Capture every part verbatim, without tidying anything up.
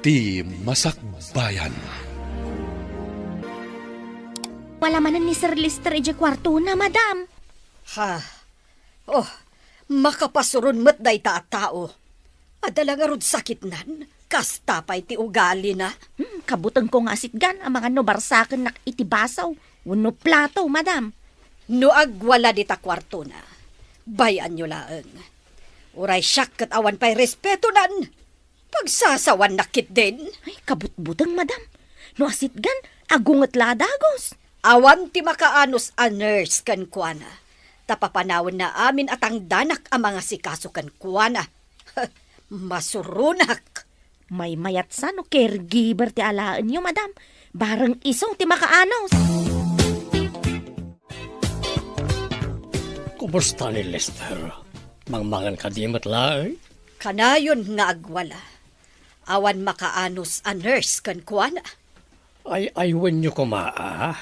Ti Masakbayan. Wala manen ni Sir Lester idiay kuartona, madam. Ha? Oh, makapasuron met dayta a tao. Adda la ngarud sakitnan, kasta pay ti ugalina. Hmm, kabutengko nga asitgan, amangan no barsakennak iti baso wenno plato, madam. No agwala dita kuartona, bay-anyo laeng. Uray siak ket awan pay respetonan. Pagsasawannak ketdin. Ay, kabutbuteng, madam. No asitgan, agunget la a dagus. Awan ti makaanus a nurse kenkuana. Ta papanawenna amin a tangdanak a mangasikaso kenkuana. Masuronak. Maymayat sa no caregiver ti alaenyo, madam. Bareng isu ti makaanus. Kumusta ni Lester? Mangmangan kadi met laeng? Kanayon nga agwala. Awan makaanus a nurse kenkuana. Ay, aywenyo koma, a.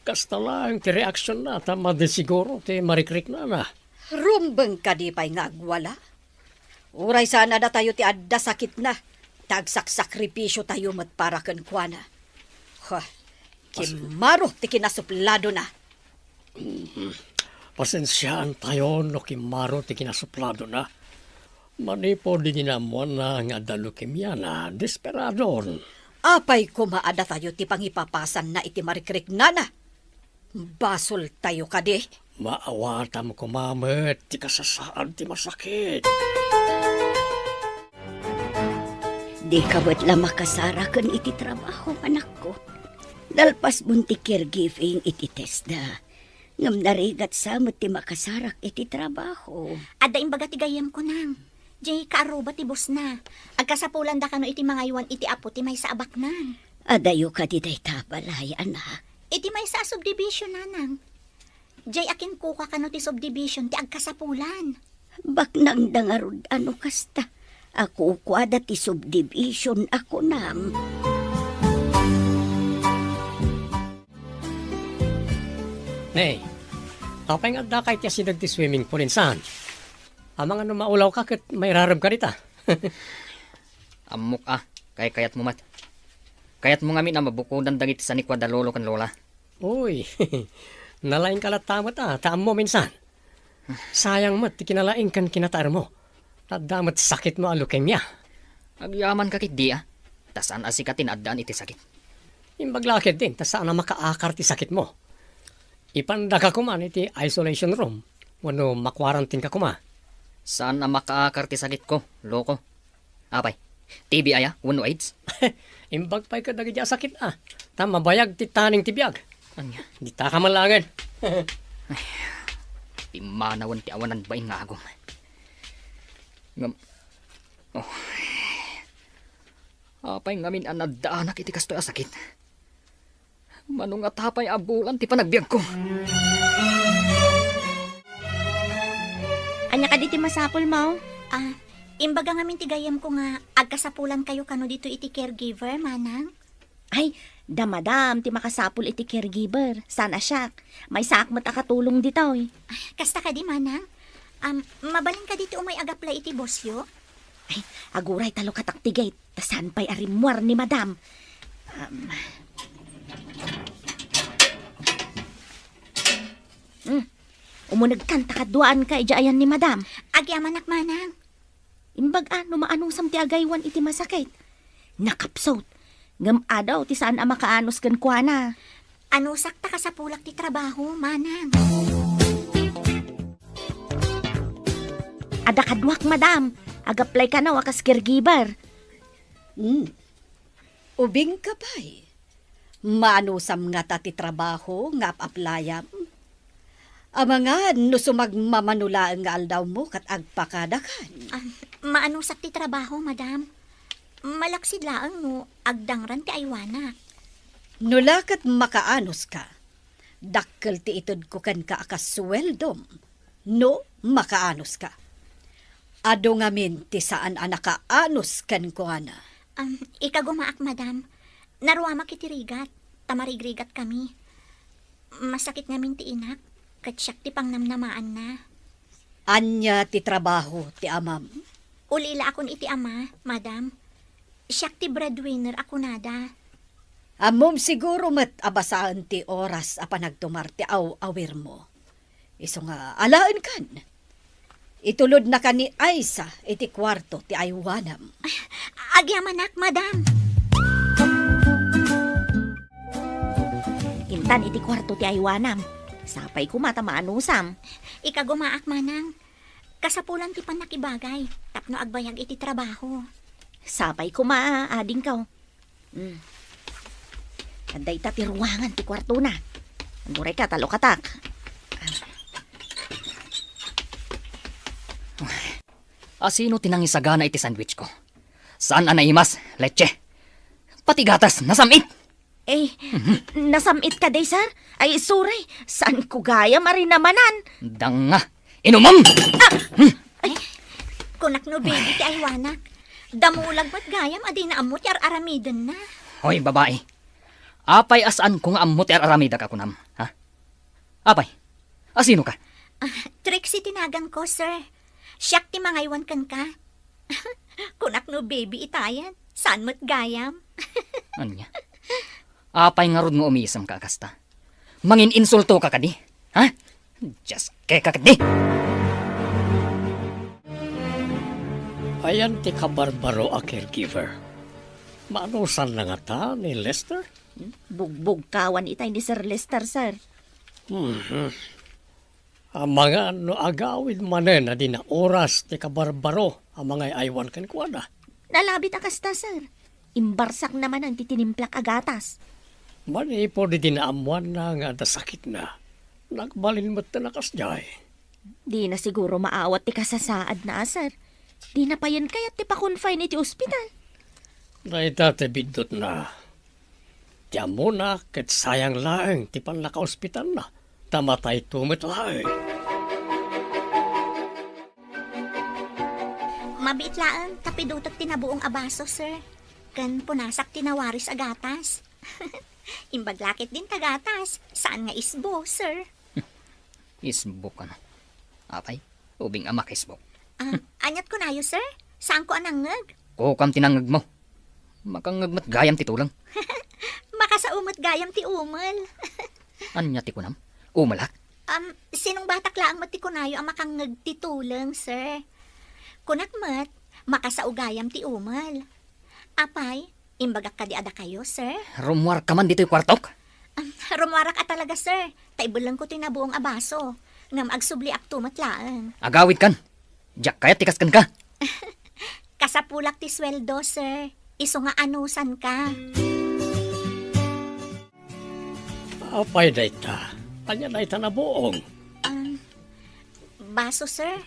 Kasta laeng ti reaksionna ta madi siguro ti marikriknana. Rumbeng kadi pay nga agwala? Uray saan a datayo ti adda sakitna, ta agsaksakripisiotayo met para kenkuana. Huh, kimmaro ti kinasupladona. Mm. Pasensiaantayo no kimmaro ti kinasupladona. Manipud idi naammoanna nga adda leukemiana, desperadon. Apay koma a datayo ti pangipapasanna iti marikriknana? Basoltayo kadi? Maawatam koma met ti kasasaad ti masakit. Dika met la makasaraken iti trabaho, anakko. Nalpasmon ti caregiving iti TESDA. Ngem narigat sa met ti makasarak iti trabaho. Adda imbaga ti gayyemko, nang. Diay kaarruba ti bossna. Agkasapulanda kano iti mangaywan iti apo ti maysa a baknang. Adayo kadi dayta a balay, anak? Iti maysa a subdivision, nanang. Diay a kinkuka kano ti subdivision ti agkasapulan. Baknangda ngarud a no kasta a kukuada ti subdivision a kunam. Nay, apay nga addaka iti asideg ti swimming pool, insan? Amangan no maulawka ket mairaremka dita. Ammok a, kaykayatmo met. Kayatmo ngamin a mabukodan dagiti sanikua da lolo ken lola. Uy, nalaingka latta met a, ta ammom, insan. Sayang met ti kinalaing ken kinataermo. Adda met sakitmo a leukemia. Agyamanka ketdi a, ta saan a sika ti naaddaan iti sakit. Imbag la ketdin, ta saan a makaakar ti sakitmo. Ipandaka koman iti isolation room, wenno makwarantinka koma. Saan a makaakar ti sakitko, loko. Apay, T B aya wenno AIDS? Imbag pay kadagiti a sakit a, ta mabayag ti taneng ti biag. Ania? Ditaka man laengen. Ay, pimmanawen ti awanan bain nga agum. Ngem, oh, apay ngamin a naddaanak iti kastoy a sakit? Mano ngata pay a bulan ti panagbiagko? Ania kadi ti masapulmo? Ah, imbaga ngamin ti gayyemko nga agkasapulankayo kano ditoy iti caregiver, manang? Ay, da madam ti makasapul iti caregiver. Saan a siak. Maysaak met a katulong ditoy. Ay, kasta kadi, manang? Am, mabalin kadi ti umay agaplay iti bossyo? Ay, aguray ta lukatak ti gate, ta saan pay a rimmuar ni madam. Um, hmm, umunegkan ta kaduaanka idiay ayan ni madam. Agyamanak, manang. Imbag a no maanusam ti agaywan iti masakit. Nakapsut. Ngem adu ti saan a makaanus kenkuana. Anusak ta kasapulak ti trabaho, manang. Adda kaduak, madam. Agaplay kano a kas caregiver. Hmm. Ubingka pay. Maanusam ngata ti trabaho nga ap-aplayam? Amangan no sumagmamano laeng nga aldawmo ket agpakadakan. Ah, maanusak ti trabaho, madam. Malaksid laeng no agdangran ti aywanak. No la ket makaanuska, dakkel ti itedko kenka a kas suweldom no makaanuska. Adu ngamin ti saan a nakaanus kenkuana. Am, ikagumaak, madam. Naruamak iti rigat, ta marigrigatkami. Masakit ngamin ti inak, ket siak ti pangnamnamaanna. Ania ti trabaho ti amam? Ulilaakon iti ama, madam. Siak ti breadwinner a kunada. Ammom siguro met a basaen ti oras a panagtumar ti aw-awirmo. Isu nga alaenkan. Itulodnaka ni Aisa iti kuarto ti aywanam. Agyamanak, madam. Intan iti kuarto ti aywanam. Sapay koma ta maanusam. Ikagumaak, manang. Kasapulan ti pannakibagay tapno agbayag iti trabaho. Sapay koma, adingko. Hmm. Adda ita ti ruangan ti kuartona. Uray ka, ta lukatak. Asino ti nangisagana iti sandwich ko? Saan a naimas, leche? Pati gatas, nasam-it! Eh, nasam-it kadi, sir? Ay, sorry. Saan ko gayam a rinamanan? Danga. Inumam! Kunak no baby ti aywanak. Damulag met gayam a dina ammo ti ar-aramidenna. Hoy, babai. Apay a saan ko nga ammo ti ar-aramidak a kunam, ha? Apay, asino ka? Ah, Trixie ti nagan ko, sir. Siak ti mangaywan kenka. Kunak no baby itayen, saan met gayam. Ania? Apay ngarud nga umisem ka a kasta? Mangin-insulto ka kadi? Ha? Dios, keka kadi! Ayan ti kabarbaro a caregiver. Manusan na ngata ni Lester? Bugbugkawan itay ni Sir Lester, sir. Mhm. Amangan no agawid manen a di naoras ti kabarbaro a mangay-aywan kenkuana. Nalabit a kasta, sir. Imbarsak na manen ti tinimplak a gatas. Manipud idi naammoanna nga adda sakitna, nagbalin metten a kasdiay. Dina siguro maawat ti kasasaadna a, sir. Dina payen kayat ti pa-confine iti ospital. Dayta ti biddutna. Ti ammona ket sayang laeng ti pannakaospitalna, ta matayto met laeng. Mabiit laeng ta pidutek ti nabuong a baso, sir. Ken punasak ti nawaris a gatas. Imbag la ketdin ta gatas, saan nga isbo, sir. Isbo kano? Apay, ubing a makisbo. Ah, aniat kunayo, sir? Saanko a nangngeg? Kukam ti nangngegmo. Makangngeg met gayam ti tuleng. Makasao met gayam ti umel. Ania ti kunam? Umelak? Um, sinungbatak laeng met ti kunayo a makangngeg ti tuleng, sir. Kunak met, makasao gayam ti umel. Apay, imbagak kadi a dakayo, sir? Rummuarka man ditoy kuartok? Um, rummuarak a talaga, sir. Ta ibellengko toy nabuong a baso. Ngem agsubliakto met laeng. Agawidkan. Diak kayat ti kas kenka. Kasapulak ti sueldo, sir. Isu nga anusanka. Apay dayta? Ania dayta nabuong? Um, baso, sir.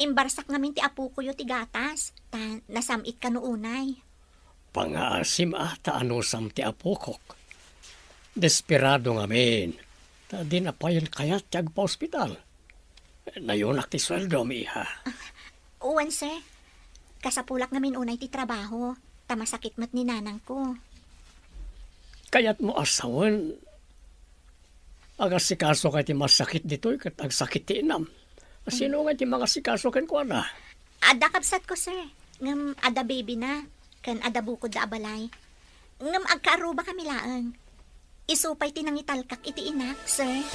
Imbarsak ngamin ti apokoyo ti gatas, ta nasam-it kano unay. Pangaasim a ta anusam ti apokok. Desperado ngamin, ta dina payen kayat ti agpaospital. Nayunak ti sueldom, iha. Wen, sir. Kasapulak ngamin unay ti trabaho, ta masakit met ni nanangko. Kayatmo a sawen, agasikaso kay ti masakit ditoy ket agsakit ti inam. Sino ngay ti mangasikaso kenkuana? Adda kabsatko, sir. Ngem adda baby na, ken adda bukodda a balay. Ngem agkaarrubakami laeng. Isu pay ti nangitalkak iti inak, sir.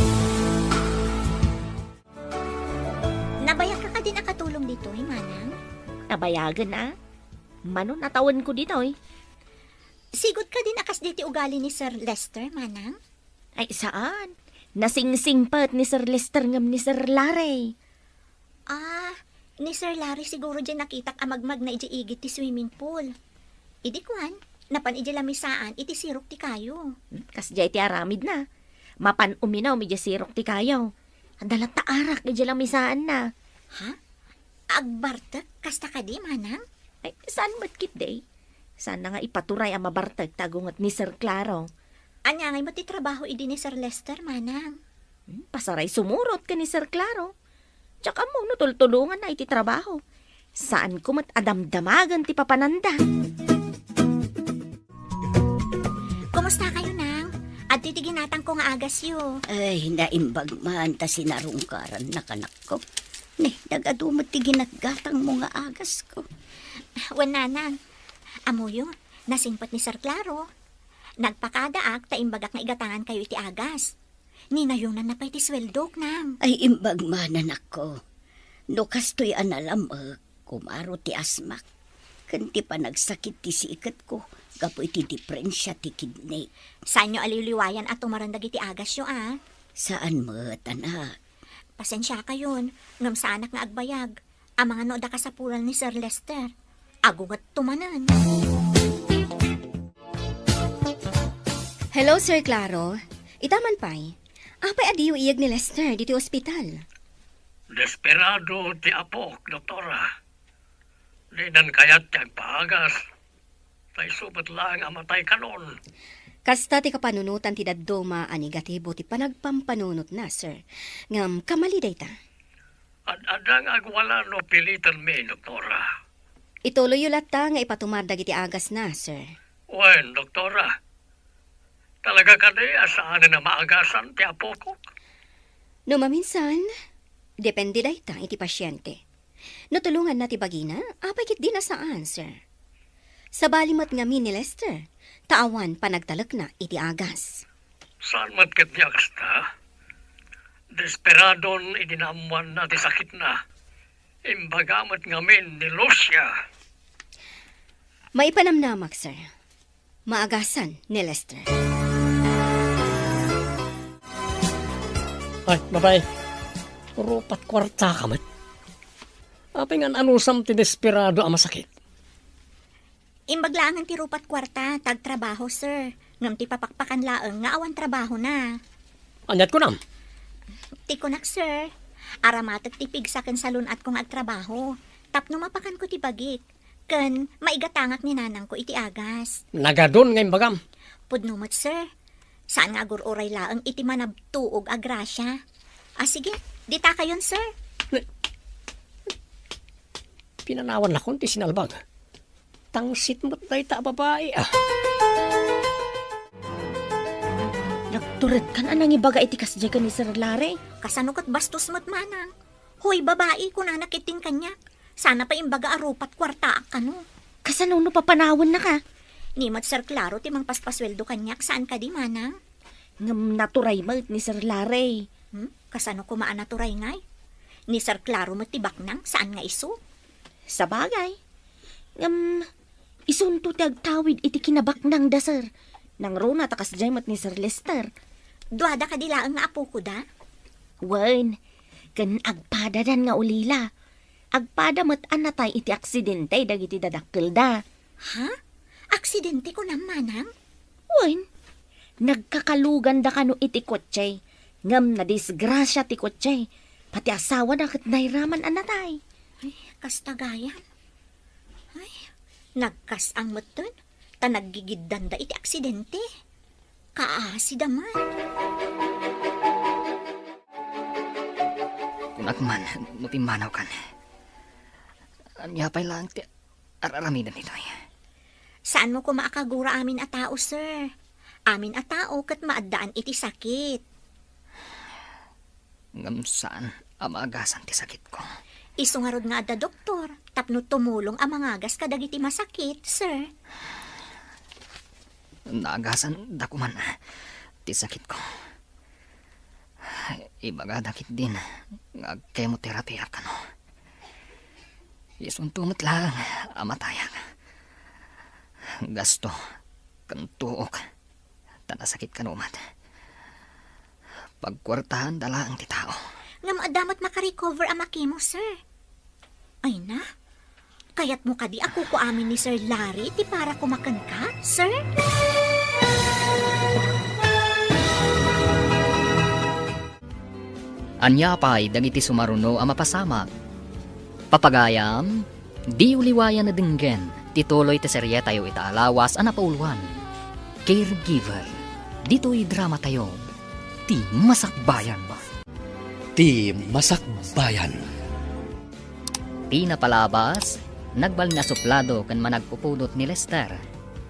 Nabayagka kadin a katulong ditoy, manang? Nabayagen a. Mano natawenko ditoy. Sigud kadin a kasdi ti ugali ni Sir Lester, manang? Ay, saan. Nasingsingpet ni Sir Lester ngem ni Sir Larry. Ah, ni Sir Larry siguro diay nakitak a magmagna idiay igid ti swimming pool. Idi kuan, napan idiay lamisaan iti sirok ti kayo. Hmm, kasdiay ti aramidna. Mapan uminum idiay sirok ti kayo. Adda latta arak idiay lamisaanna. Ha? Agbartek? Kasta kadi, manang? Ay, saan met ketdi? Saanna nga ipaturay a mabartek ta agunget ni Sir Claro. Ania ngay met ti trabaho idi ni Sir Lester, manang? Hmm, pasaray sumurot ken ni Sir Claro. Diak ammo no tultulonganna iti trabaho. Saanko met a damdamagen ti papananda. Kumusta kayo, Nang? Adtoy ti ginatangko nga agasyo. Ay, naimbag man ta sinarungkarannak, anakko. Ni, nagadu met ti ginatgatangmo nga agasko. Wen, Nanang. Ammoyo, nasingpet ni Sir Claro. Nagpakadaak ta imbagak nga igatangankayo iti agas. Ninayonanna pay ti sueldok, nang. Ay, imbag man, anakko. No kastoy a nalamek, kumaro ti asmak ken ti panagsakit ti siketko gapu iti diferensia ti kidney. Saanyo a liwliwayan a tumaren dagiti agasyo, a? Saan met, anak. Pasensiakayon, ngem saanak nga agbayag. Amangan no adda kasapulan ni Sir Lester. Agungetto manen. Hello, Sir Claro. Ita man pay. Apay a diyo iyeg ni Lester ditoy ospital? Desperado ti apok, doktora. Dinan kayat ti agpaagas. Ta isu met laeng a matay kanon. Kasta ti kapanunotan ti dadduma a negatibo ti panagpampanunotna, sir. Ngem kamali dayta. Ad-adda nga agwala no pilitanmi, doktora. Ituloyyo latta nga ipatumar dagiti agasna, sir. Wen, doktora. Talaga kadi a saanen a maagasan ti apokok? No maminsan, depende dayta iti pasiente. No tulonganna ti bagina, apay ketdi a saan, sir? Sabali met ngamin ni Lester, ta awan panagtalekna iti agas. Saan met ketdi a kasta? Desperadon idi naammoanna ti sakitna. Imbaga met ngamin ni Lucia. Maipanamnamak, sir. Maagasan ni Lester. Ay, babae. Rupat kuartaka met. Apay nga anusam ti desperado a masakit? Imbag laengen ti rupat kuarta, ta agtrabaho, sir. Ngem ti papakpakan laeng nga awan trabahona. Aniat kunam? Ti kunak, sir, aramatek ti pigsa ken salun-atko nga agtrabaho. Tapno mapakanko ti bagik. Ken maigatangak ni nanangko iti agas. Nagadun nga imbagam. Pudno met, sir. Saan nga agur-uray laeng iti manabtuog a grasia. Ah, sige, ditakayon, sir. Pinanawan lakon ti sinalbag. Tangsit met dayta a babai, ah. Nagturedkan a nangibaga iti kasdiay ken ni Sir Larry. Kasano ket bastos met manang? Hoy, babai, kunana ketdin kaniak. Sana pay imbaga a rupat kuartaak kano. Kasano no papanawennaka? Ni met Sir Claro ti mangpaspasueldo kaniak, saan kadi, manang? Ngem naturay met ni Sir Larry. Hmm? Kasano koma a naturay ngay? Ni Sir Claro met ti baknang, saan nga isu? Sabagay. Ngem, isunto ti agtawid iti kinabaknangda, sir. Nangruna ta kasdiay met ni Sir Lester. Duada kadi laeng nga apokoda? Wen, ken agpadadan nga ulila. Agpada met a natay iti aksidente dagiti dadakkelda. Ha? Aksidente kunam, manang? Wen, nagkakaluganda kano iti kotse, ngem nadisgrasia ti kotse. Pati asawana ket nairaman a natay. Ay, kasta gayam. Ay, nagkas-ang metten, ta naggigiddanda iti aksidente. Kaasida man. Kunak man, no pimmanawkan. Ania pay laeng ti ar-aramiden ditoy? Saanmo koma a kagura amin a tao, sir. Amin a tao ket maaddaan iti sakit. Ngem saan a maagasan ti sakitko. Isu ngarud nga adda doktor tapno tumulong a mangagas kadagiti masakit, sir. Naagasan da koman ti sakitko. Ibagada ketdin nga agkemoterapiak kano. Isunto met laeng a matayak. Gasto ken tuok. Ta nasakit kano met. Pagkuartaanda laeng ti tao. Ngem adda met makarecover a makemo, sir. Ay na, kayatmo kadi a kukuamin ni Sir Larry ti para koma kenka, sir? Ania pay dagiti sumaruno a mapasamak? Papagayam, diyo liwayan a denggen ti tuloy ti serietayo ita a lawas a napauluan, Caregiver, ditoy dramatayo, Ti Masakbayan. Ti Masakbayan. Ti napalabas, nagbalin a suplado ken managpupudot ni Lester.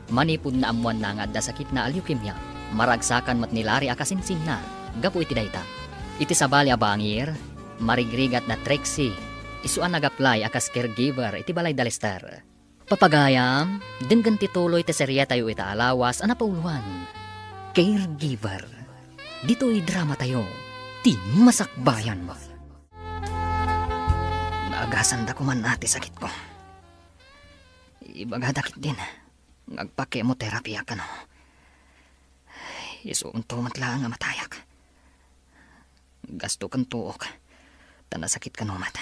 Manipud naammoanna nga adda sakitna a leukemia, maragsakan met ni Larry a kasinsinna gapu iti dayta. Iti sabali a bangir, marigrigat da Trixie, isu a nag-apply a kas caregiver iti balay da Lester. Papagayam, denggen ti tuloy ti serietayo ita a lawas a napauloan, Caregiver. Ditoy dramatayo, ti masakbayanmo. Naagasanda koman a ti sakitko. Ibagada ketdin nga agpa-chemotherapy a kano. Isunto met laeng a matayak. Gasto ken tuok, ta nasakit kano met.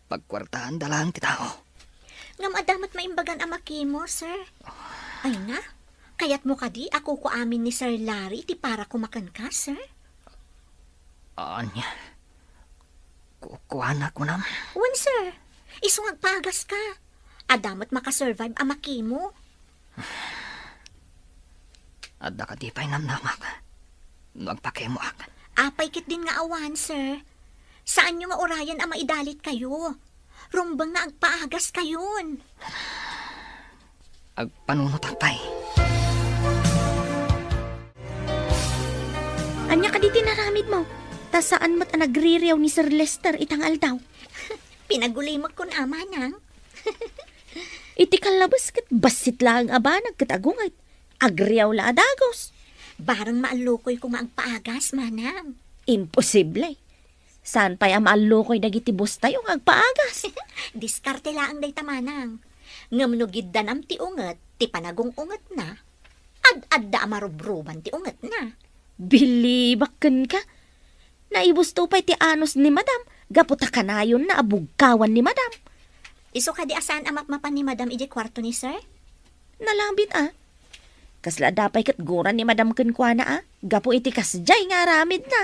Pagkuartaanda laeng ti tao. Ngem adda met maimbagan a ma-chemo, sir. Ay na, kayatmo kadi a kukuamin ni Sir Larry ti para koma kenka, sir? Ania? Kukuana kunam? Wen, sir. Isu nga agpaagas ka. Adda met makasurvive a ma-chemo. Adda kadi pay namnamak no agpa-chemoak? Apay ketdin nga awan, sir. Saanyo nga urayen a maidalit kayo. Rumbeng nga agpaagas kayon. Agpanunotak pay. Ania kadi ti inaramidmo? Ta saan met a nagririaw ni Sir Lester ita nga aldaw? Pinagulimek kun a, manang. Iti kallabes ket bassit laeng a banag ket agunget. Agriaw la a dagus. Bareng maallukoyko nga agpaagas, manang. Imposible. Saan pay a maallukoy dagiti boss tayo nga agpaagas? Diskarte laeng dayta, manang. Ngem no giddanam ti unget ti panagung-ungetna, ad-adda a marubruban ti ungetna. Bilibak kenka. Naibusto pay ti anus ni Madam gapu ta kanayonna a bugkawan ni Madam. Isu kadi a saan a mapmapan ni Madam idiay kuarto ni Sir? Nalabit a. Kasla adda pay ket gura ni Madam kenkuana a, gapu iti kasdiay nga aramidna.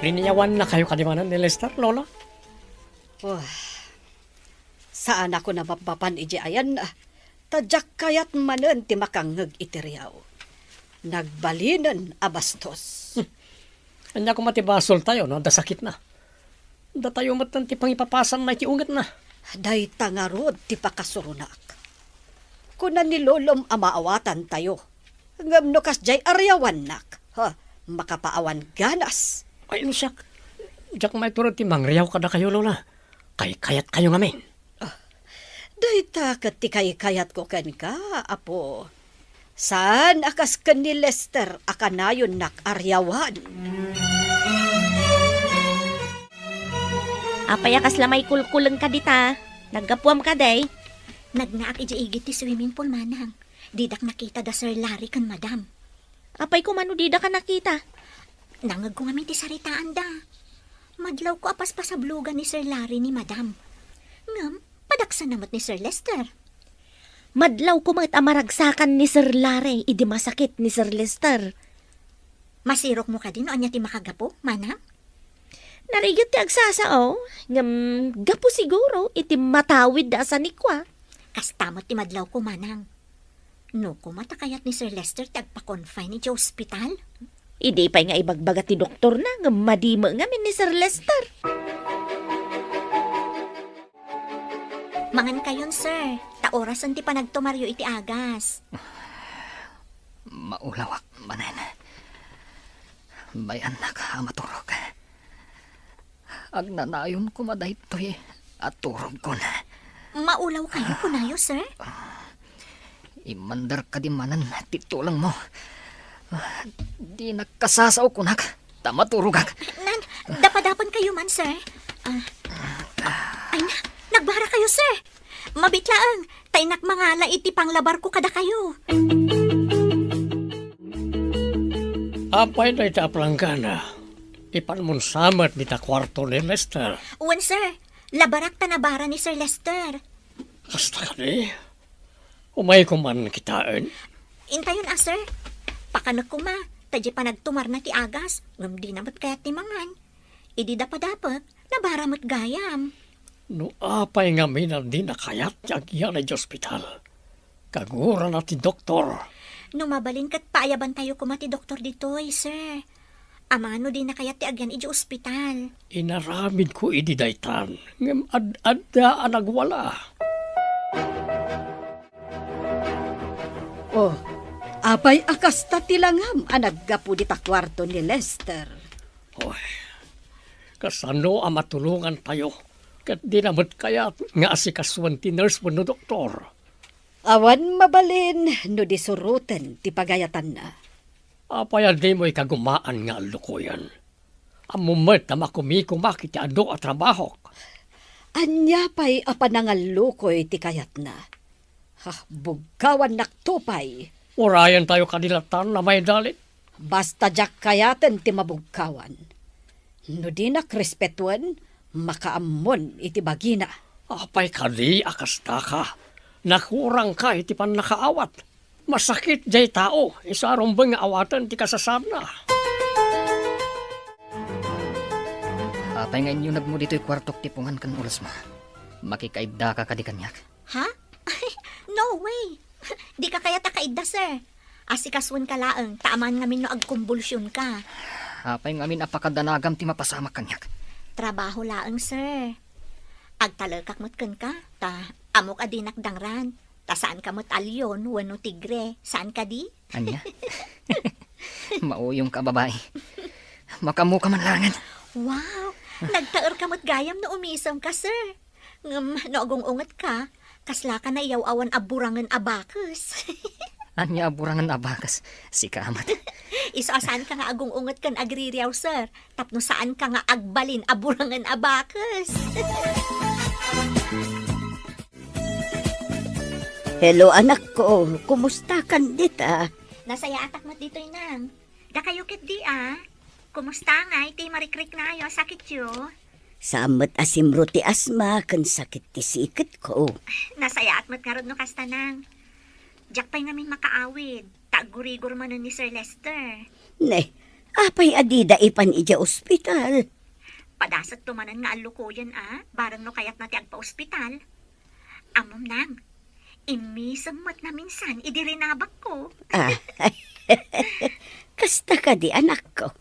Riniawannakayo kadi manen ni Lester, Lola? Oh, saanakon a mapmapan idiay ayanna, ta diak kayat manen ti makangngeg iti riaw. Nagbalinen a bastos. Hmm. Ania koma ti basoltayo no adda sakitna? Datayo metten ti pangipapasanna iti ungetna. Dayta ngarud ti pakasuronak. Kuna ni Lolom a maawatantayo. Ngem no kasdiay a riawannak, ha, makapaawan ganas. Ay, no siak, diak maiturod ti mangriaw kadakayo, Lola. Kaykayatkayo ngamin. Ah, dayta ket ti kaykayatko kenka, Apo. Saan a kas ken ni Lester a kanayonnak a riawan. Apay a kasla maikulkuleng ka dita? Naggapuam kadi? Nagnaak idiay igid ti swimming pool, manang. Didak nakita da Sir Larry ken Madam. Apay koma no didaka nakita? Nangegko ngamin ti saritaanda. Madlawko a paspasablogan ni Sir Larry ni Madam. Ngem, padaksanna met ni Sir Lester. Madlawko met a maragsakan ni Sir Larry idi masakit ni Sir Lester. Masirokmo kadi no ania ti makagapu, manang? Narigat ti agsasao, ngem gapu siguro iti matawid da a sanikua. Kasta met ti madlawko, manang. No koma ta kayat ni Sir Lester ti agpa-confine iti ospital? Idi pay nga ibagbaga ti doktorna ngem madi met ngamin ni Sir Lester. Mangankayon, sir, ta orasen ti panagtumaryo iti agas. Maulawak manen. Bayannak a maturog. Agnanayon koma daytoy a turogkon. Maulawkayo kunayo, sir? Immander kadi manen ti tulengmo. Dinak kasasao kunak ta maturogak. Nan, dapadapankayo man, sir. Ah. Ay na, nagbarakayo, sir. Mabit laeng, ta innak mangala iti panglabarko kadakayo. Apay dayta a planggana? Ipanmon sa met dita kuarto ni Lester. Wen, sir. Labarak ta nabara ni Sir Lester. Kasta kadi? Umayko man kitaen. Intayon a, sir. Pakanek koma, ta diay panagtumarna ti agas, ngem dina met kayat ti mangan. Idi dapadapek, nabara met gayam. No apay ngamin a dina kayat ti agyan idiay ospital? Kagurana ti doktor. No mabalin ket paayabantayo koma ti doktor ditoy, sir. Amangan no dina kayat ti agyan idiay ospital. Inaramidko idi daytan, ngem ad-adda a nagwala. Oh, apay a kasta ti langam a naggapu dita kuarto ni Lester? Oy, kasano a matulongantayo? Ket dina met kayat nga asikasuen ti nurse wenno doktor. Awan mabalin no di suroten ti pagayatanna. Apay a dimo ikagumaan nga allukoyen? Ammom met a makumikumak iti adu a trabahok. Ania pay a panangallukoy ti kayatna? Ha, bugkawannakto pay. Urayentayo kadi latan a maidalit. Basta diak kayaten ti mabugkawan. No dinak respetuen, makaammon iti bagina. Apay kadi a kastaka? Nakurangka iti pannakaawat. Masakit diay tao, isu a rumbeng nga awaten ti kasasaadna. Apay nga inyunegmo ditoy kuartok ti pungan ken ulesmo? Makikaiddaka kadi kaniak? Ha? No way! Dika kayat a kaidda, sir. Asikasoenka laeng, ta amangan ngamin no agkumbulsionka. Apay ngamin a pakadanagam ti mapasamak kaniak? Trabaho laeng, sir. Agtalekak met kenka, ta ammok a dinak dangran. Ta saanka met a leon wenno tigre, saan kadi? Ania? Mauyongka a babai. Makaammoka man laengen. Wow! Nagtaerka met gayam no umisemka, sir. Ngem no agung-ungetka, kaslaka naiyaw-awan a burangen a bakes. Ania a burangen a bakes? Sika met. Isu a saanka nga agung-unget ken agririaw, sir, tapno saanka nga agbalin a burangen a bakes. Hello, anakko. Kumustakan dita? Nasayaatak met ditoy, nang. Dakayo ketdi, a? Kumusta ngay ti marikriknayo a sakityo? Saan met a simro ti asma ken sakit ti siketko. Nasayaat met ngarud no kasta, nang. Diak pay ngamin makaawid, ta aggurigor manen ni Sir Lester. Ne, apay a dida ipan idiay ospital? Padasetto manen nga allukoyen a, bareng no kayatna ti agpaospital. Ammom, nang, immisem met naminsan idi rinabakko. Ah, kasta kadi, anakko.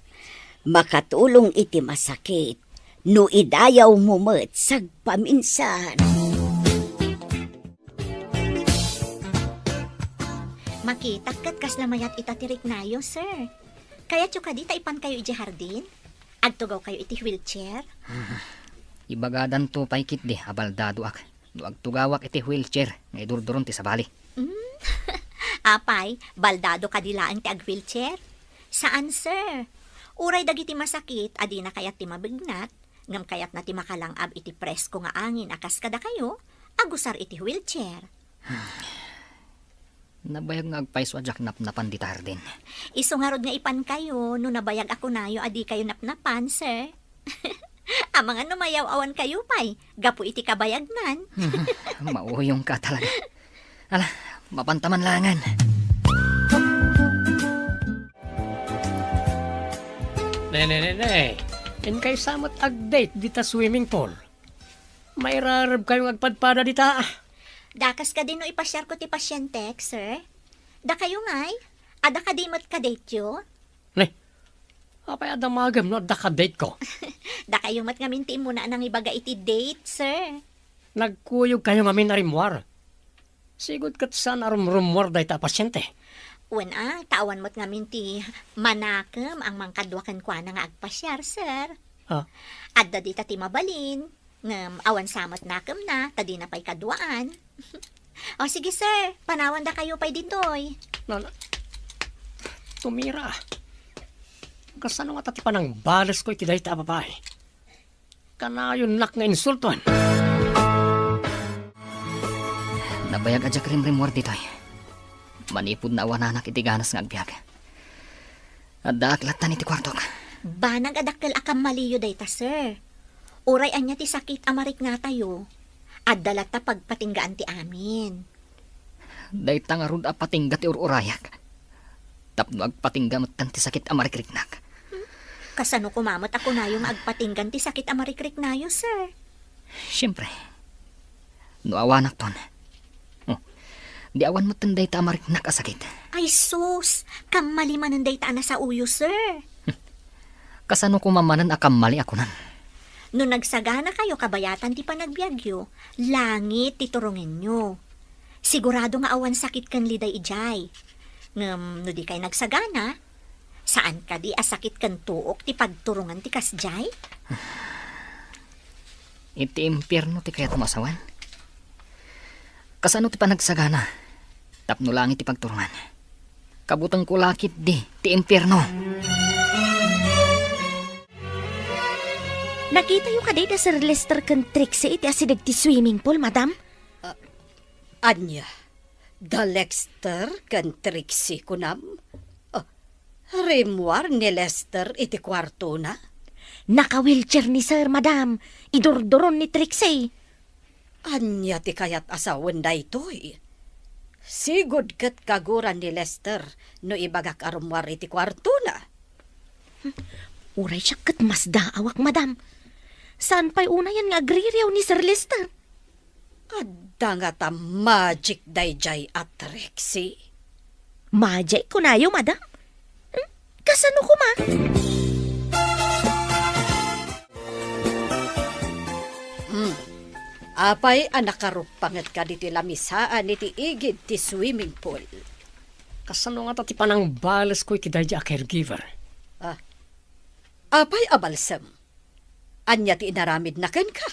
Makatulong iti masakit no idayawmo met sagpaminsan. Makitak ket kasla mayat ita ti riknayo, sir. Kayatyo kadi ta ipankayo idiay hardin? Agtugawkayo iti wheelchair? Ibagadanto pay ketdi a baldadoak no agtugawak iti wheelchair nga idurduron ti sabali. Mm. Apay, baldado kadi laeng ti ag-wheelchair? Saan, sir. Uray dagiti masakit a dina kayat ti mabignat, ngem kayatna ti makalang-ab iti presko nga angin a kas kadakayo, agusar iti wheelchair. Nabayag nga agpayso a diak napnapan dita hardin. Isu ngarud nga ipankayo no nabayag a kunayo a dikayo napnapan, sir. Amangan no mayaw-awankayo pay gapu iti kabayagnan. Mauyongka talaga. Ala, mapanta man laengen. Ne, ne, ne, ne. Inkaysa met ag-date dita swimming pool. Mairarebkayo nga agpadpada dita. Dakas kadi no ipasiarko ti pasientek, sir? Dakayo ngay? Adda kadi met ka-dateyo? Ne, apay a damagem no adda ka-dateyo? Dakayo met ngamin ti immuna a nangibaga iti date, sir. Nagkuyogkayo ngamin a rimmuar. Sigud ket saan a rumrummuar dayta a pasiente. Wen a, ta awan met ngamin ti manakem a mangkadua kenkuana nga agpasiar, sir. Ah. Adda dita ti mabalin, ngem awan sa met nakemna, ta dina pay kaduaan. O, sige, sir, panawandakayo pay ditoy. Na, na, tumira. Kasano ngata ti panangbalesko iti dayta a babai? Kanayonnak nga insulton. Nabayag a diak rimrimmuar ditoy. Manipud naawananak iti ganas nga agbiag. Addaak lattan iti kuartok. Banag a dakkel a kammaliyo dayta, sir. Uray ania ti sakit a mariknatayo, adda latta pagpatinggaan ti amin. Dayta ngarud a patingga ti ur-urayak. Tapno agpatingga metten ti sakit a marikriknak. Kasano koma met a kunayo nga agpatinggan ti sakit a marikriknayo, sir? Siempre. No awanakton. Oh, di awan metten dayta a mariknak a sakit. Ay sus, kammali manen dayta a nasaoyo, sir. Kasano koma manen a kammali a kunam? No nagsaganakayo kabayatan ti panagbiagyo, langit ti turongenyo. Sigurado nga awan sakit ken liday idiay. Ngem no dikay nagsagana, saan kadi a sakit ken tuok ti pagturongan ti kasdiay? Iti impierno ti kayatmo a sawen? Kasano ti panagsagana tapno langit ti pagturungan? Kabutengko la ketdi ti impierno. Nakitayo kadi da Sir Lester ken Trixie iti asideg ti swimming pool, madam? Ah, ania? Da Lester ken Trixie, kunam? Ah, rimmuar ni Lester iti kuartona? Naka-wheelchair ni Sir, madam. Idurduron ni Trixie. Ania ti kayat a sawen daytoy? Sigud ket kagura ni Lester no ibagak a rummuar iti kuartona. Uray siak ket masdaawak, madam. Saan pay unayen nga agririaw ni Sir Lester? Adda ngata magic daydiay a Trixie? Magic kunayo, madam? Hmm? Kasano koma? Hmm. Apay a nakaruppanget kaditi lamisaan iti igid ti swimming pool? Kasano ngata ti panangbalesko iti daydiay a caregiver? Ah. Apay a balsem? Ania ti inaramidna kenka?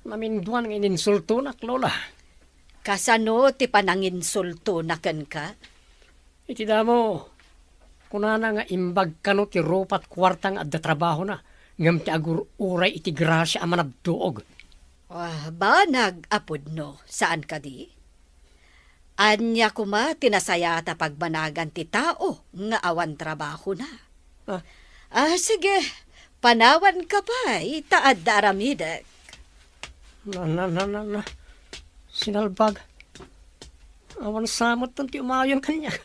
Naminduan nga ininsultonak, Lola. Kasano ti pananginsultona kenka? Iti damo, kunana nga imbag kano ti rupat kuarta nga adda trabahona, ngem ti agur-uray iti grasia a managtuog. Ah, banag a pudno, saan kadi? Ania koma ti nasayaat a pagbanagan ti tao nga awan trabahona? Ah. Ah, sige, panawanka pay ta adda aramidek. Na, na, na, na, na. Sinalbag. Awan sa met ti umayon kaniak.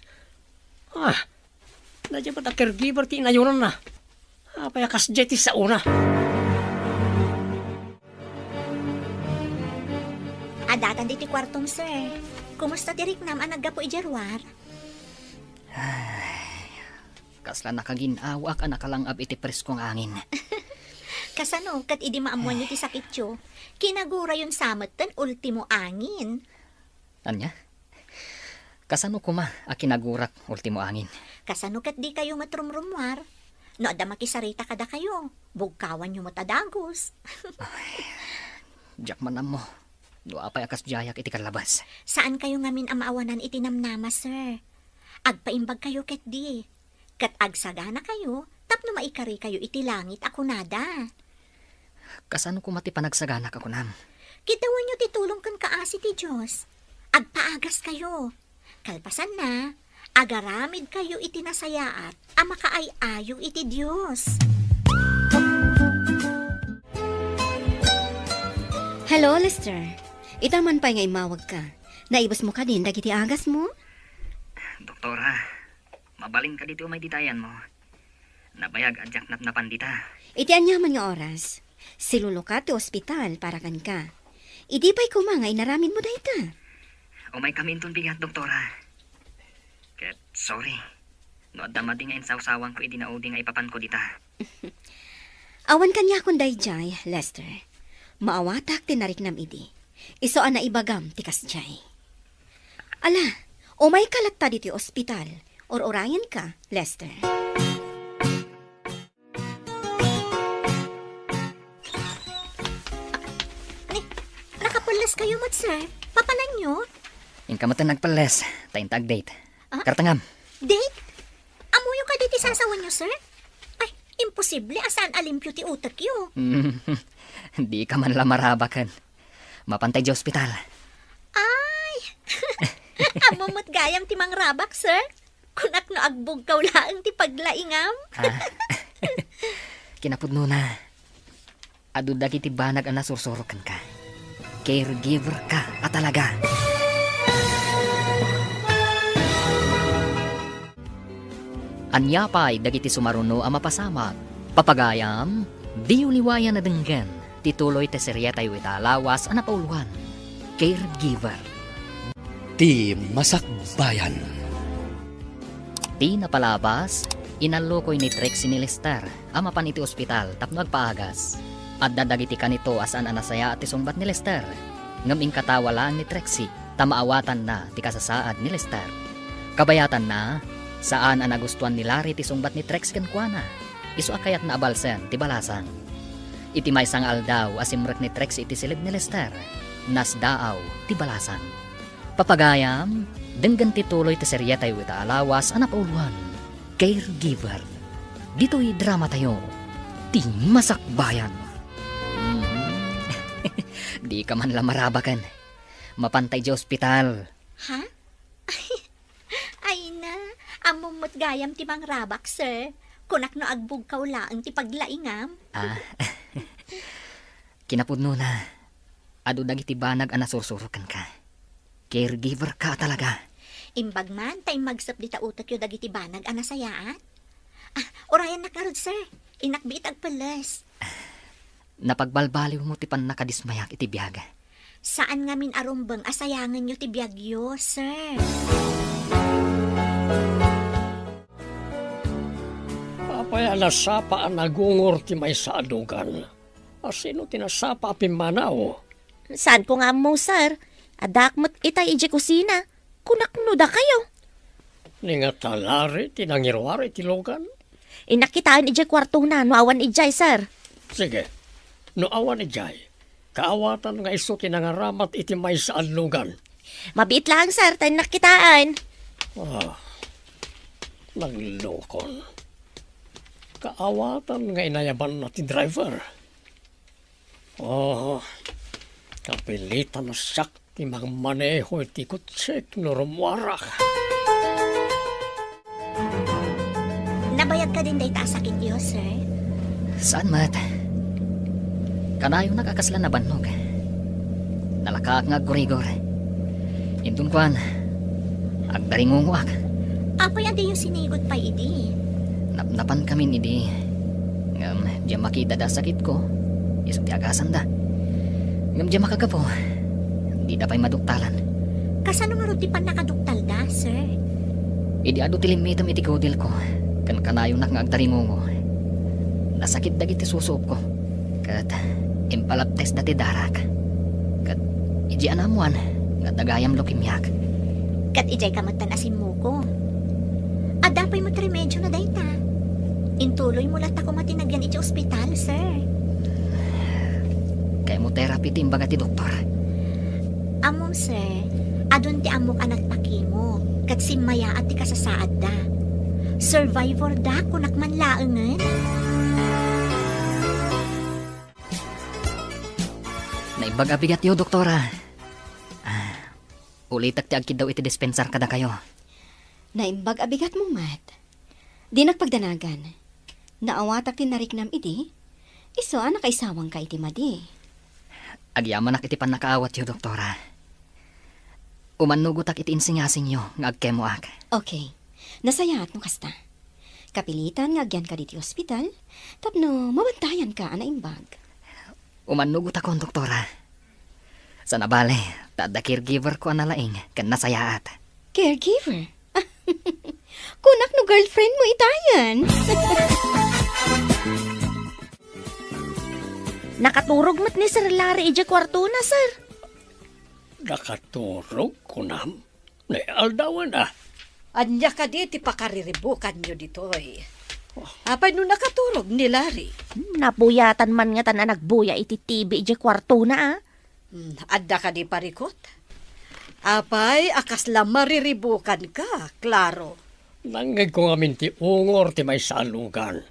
Ah, daydiay met a caregiver ti inayonanna. Apay a kasdiay ti saona? Adda dayta iti kuartom, sir. Kumusta ti riknam a naggapu idiay ruar? Ay, kasla nakagin-awak a nakalang-ab iti presko nga angin. Kasano ket idi maammoanyo ti sakityo, kinagurayon sa metten ultimo angin? Ania? Kasano koma a kinagurak ultimo angin? Kasano ket dikayo met rumrummuar? No adda makisarita kadakayo, bugkawanyo met a dagus. Ay, diak man ammo no apay a kasdiayak iti kallabas. Saankayo ngamin a maawanan iti namnama, sir. Agpaimbagkayo ketdi. Ket agsaganakayo tapno maikarikayo iti langit a kunada. Kasano koma ti panagsaganak a kunam? Kitaenyo ti tulong ken kaasi ti Dios. Agpaagaskayo. Kalpasanna, agaramidkayo iti nasayaat a makaay-ayo iti Dios. Hello, Lester. Ita man pay nga immawagka. Naibusmo kadin dagiti agasmo? Doktora, mabalin kadi ti umay dita ayanmo? Nabayag a diak napnapan dita. Iti aniaman nga oras, siluluka ti ospital para kenka. Idi pay koma nga inaramidmo dayta? Umaykami inton bigat, doktora. Ket sorry no adda madi nga insawsawanko idi naudi nga ipapanko dita. Awan kaniakon daydiay, Lester. Maawatak ti nariknam idi. Isu a naibagam ti kasdiay. Ala, umayka latta ditoy ospital. Ur-urayenka, Lester. Ni, nakapelles kayo met, sir? Papananyo? Inka met a nagpelles, ta inta ag-date. Ah? Kartangam. Date? Ammoyo kadi ti sasawenyo, sir? Ay, imposible a saan a limpio ti utekyo. Dika man la marabaken. Mapantay di ospital. Ay! Ammo met gayam ti mangrabak, sir. Kunak no agbugkaw laeng ti paglaingam. Ah. Kinapudnona, adu dagiti banag a nasursuro kenka. Caregiver ka a talaga. Ania pay dagiti sumaruno a mapasamak? Papagayam, diyo liwayan a denggen ti tuloy ti serietayo ita a lawas a napauloan, Caregiver. Ti Masakbayan. Ti napalabas, inallukoy ni Trixie ni Lester a mapan iti ospital tapno agpaagas. Adda dagiti kanito a saan a nasayaat ti sungbat ni Lester, ngem inkatawa laeng ni Trixie ta maawatanna ti kasasaad ni Lester. Kabayatanna, saan a nagustuan ni Larry ti sungbat ni Trixie kenkuana. Isu a kayatna a balsen ti balasang. Iti maysa nga aldaw a simrek ni Trixie iti siled ni Lester, nasdaaw ti balasang. Papagayam, denggen ti tuloy ti serietayo ita a lawas a napauloan, Caregiver. Ditoy dramatayo, ti masakbayan. Mhm. Dika man la marabaken. Mapanta idiay ospital. Ha? Ay na, ammom met gayam ti mangrabak, sir. Kunak no agbugkaw laeng ti paglaingam. Ah, kinapudnona, adu dagiti banag a nasursuro kenka. Caregiver ka talaga. Imbag man ta immagsep dita utekyo dagiti banag a nasayaat. Ah, urayannak ngarud, sir. Innak biit agpelles. Napagbalbaliwmo ti pannakadismayak iti biag. Saan ngamin a rumbeng a sayangenyo ti biagyo, sir. Apay a nasapa a nagungor ti maysa a lugan? A sino ti nasapa a pimmanaw? Saanko nga ammo, sir. Addaak met itay idiay kusina. Kunak no dakayo. Ni nga ta Larry ti nangiruar iti lugan? Innak kitaen idiay kuartona no awan idiay, sir. Sige. No awan idiay, kaawatan nga isu ti nangaramat iti maysa a lugan. Mabiit laeng, sir, ta innak kitaen. Ah, naglukon. Kaawatan nga inayabanna ti driver. Oh, kapilitan a siak ti mangmaneho iti kotsek no rummuarak. Nabayag kadin dayta a sakityo, sir? Saan met? Kanayonak a kasla nabannog. Nalakaak nga aggurigor. Inton kuan, agdaringungoak. Apay a diyo sinigot pay idi? Napnapankamin idi. Ngem diak makidada a sakitko, isu ti agasanda. Ngem diak makagapu, dida pay maduktalan. Kasano ngarud ti pannakaduktalda, sir? Idi adu ti limmitem iti kudilko, ken kanayonak nga agdaringungo, nasakit dagiti susuopko. Ket impalabtesda ti darak. Ket idiay naammoan nga adda gayam leukemiak. Ket idiay ka metten a simmuko. Adda pay met remedio na dayta. Intuloymo latta koma ti nagyan iti ospital, sir. Chemotherapy ti imbaga ti doktor. Ammom, sir, adun ti ammok a nagpakimo, ket simmayaat ti kasasaadda. Survivor da, kunak man laengen. Naimbag a bigatyo, doktora. Ah, ulitek ti agkiddaw iti dispensar kadakayo. Naimbag a bigatmo met. Dinak pagdanagan. Naawatak ti nariknam idi, isu a nakaisawangka iti madi. Agyamanak iti pannakaawatyo, doktora. Umannugotak iti insingasingyo nga agkemoak. Okay. Nasayaat no kasta. Kapilitan nga agyanka ditoy ospital tapno mabantayanka a naimbag. Umannugotakon, doktora. Sana bale, ta adda caregiver ko a nalaing ken nasayaat. Caregiver? Kunak no girlfriend mo itayen. Nakaturog met ni Sir Larry idiay kuartona, sir. Nakaturog, kunam? Ni aldawen a. Ania kadi ti pakariribukanyo ditoy? Apay no nakaturog ni Larry? Hmm, napuyatan man ngatan a nagbuya iti T V idiay kuartona, a. Hmm, adda kadi parikut? Apay a kasla mariribukanka, Claro? Nangngegko ngamin ti ungor ti maysa a lugan.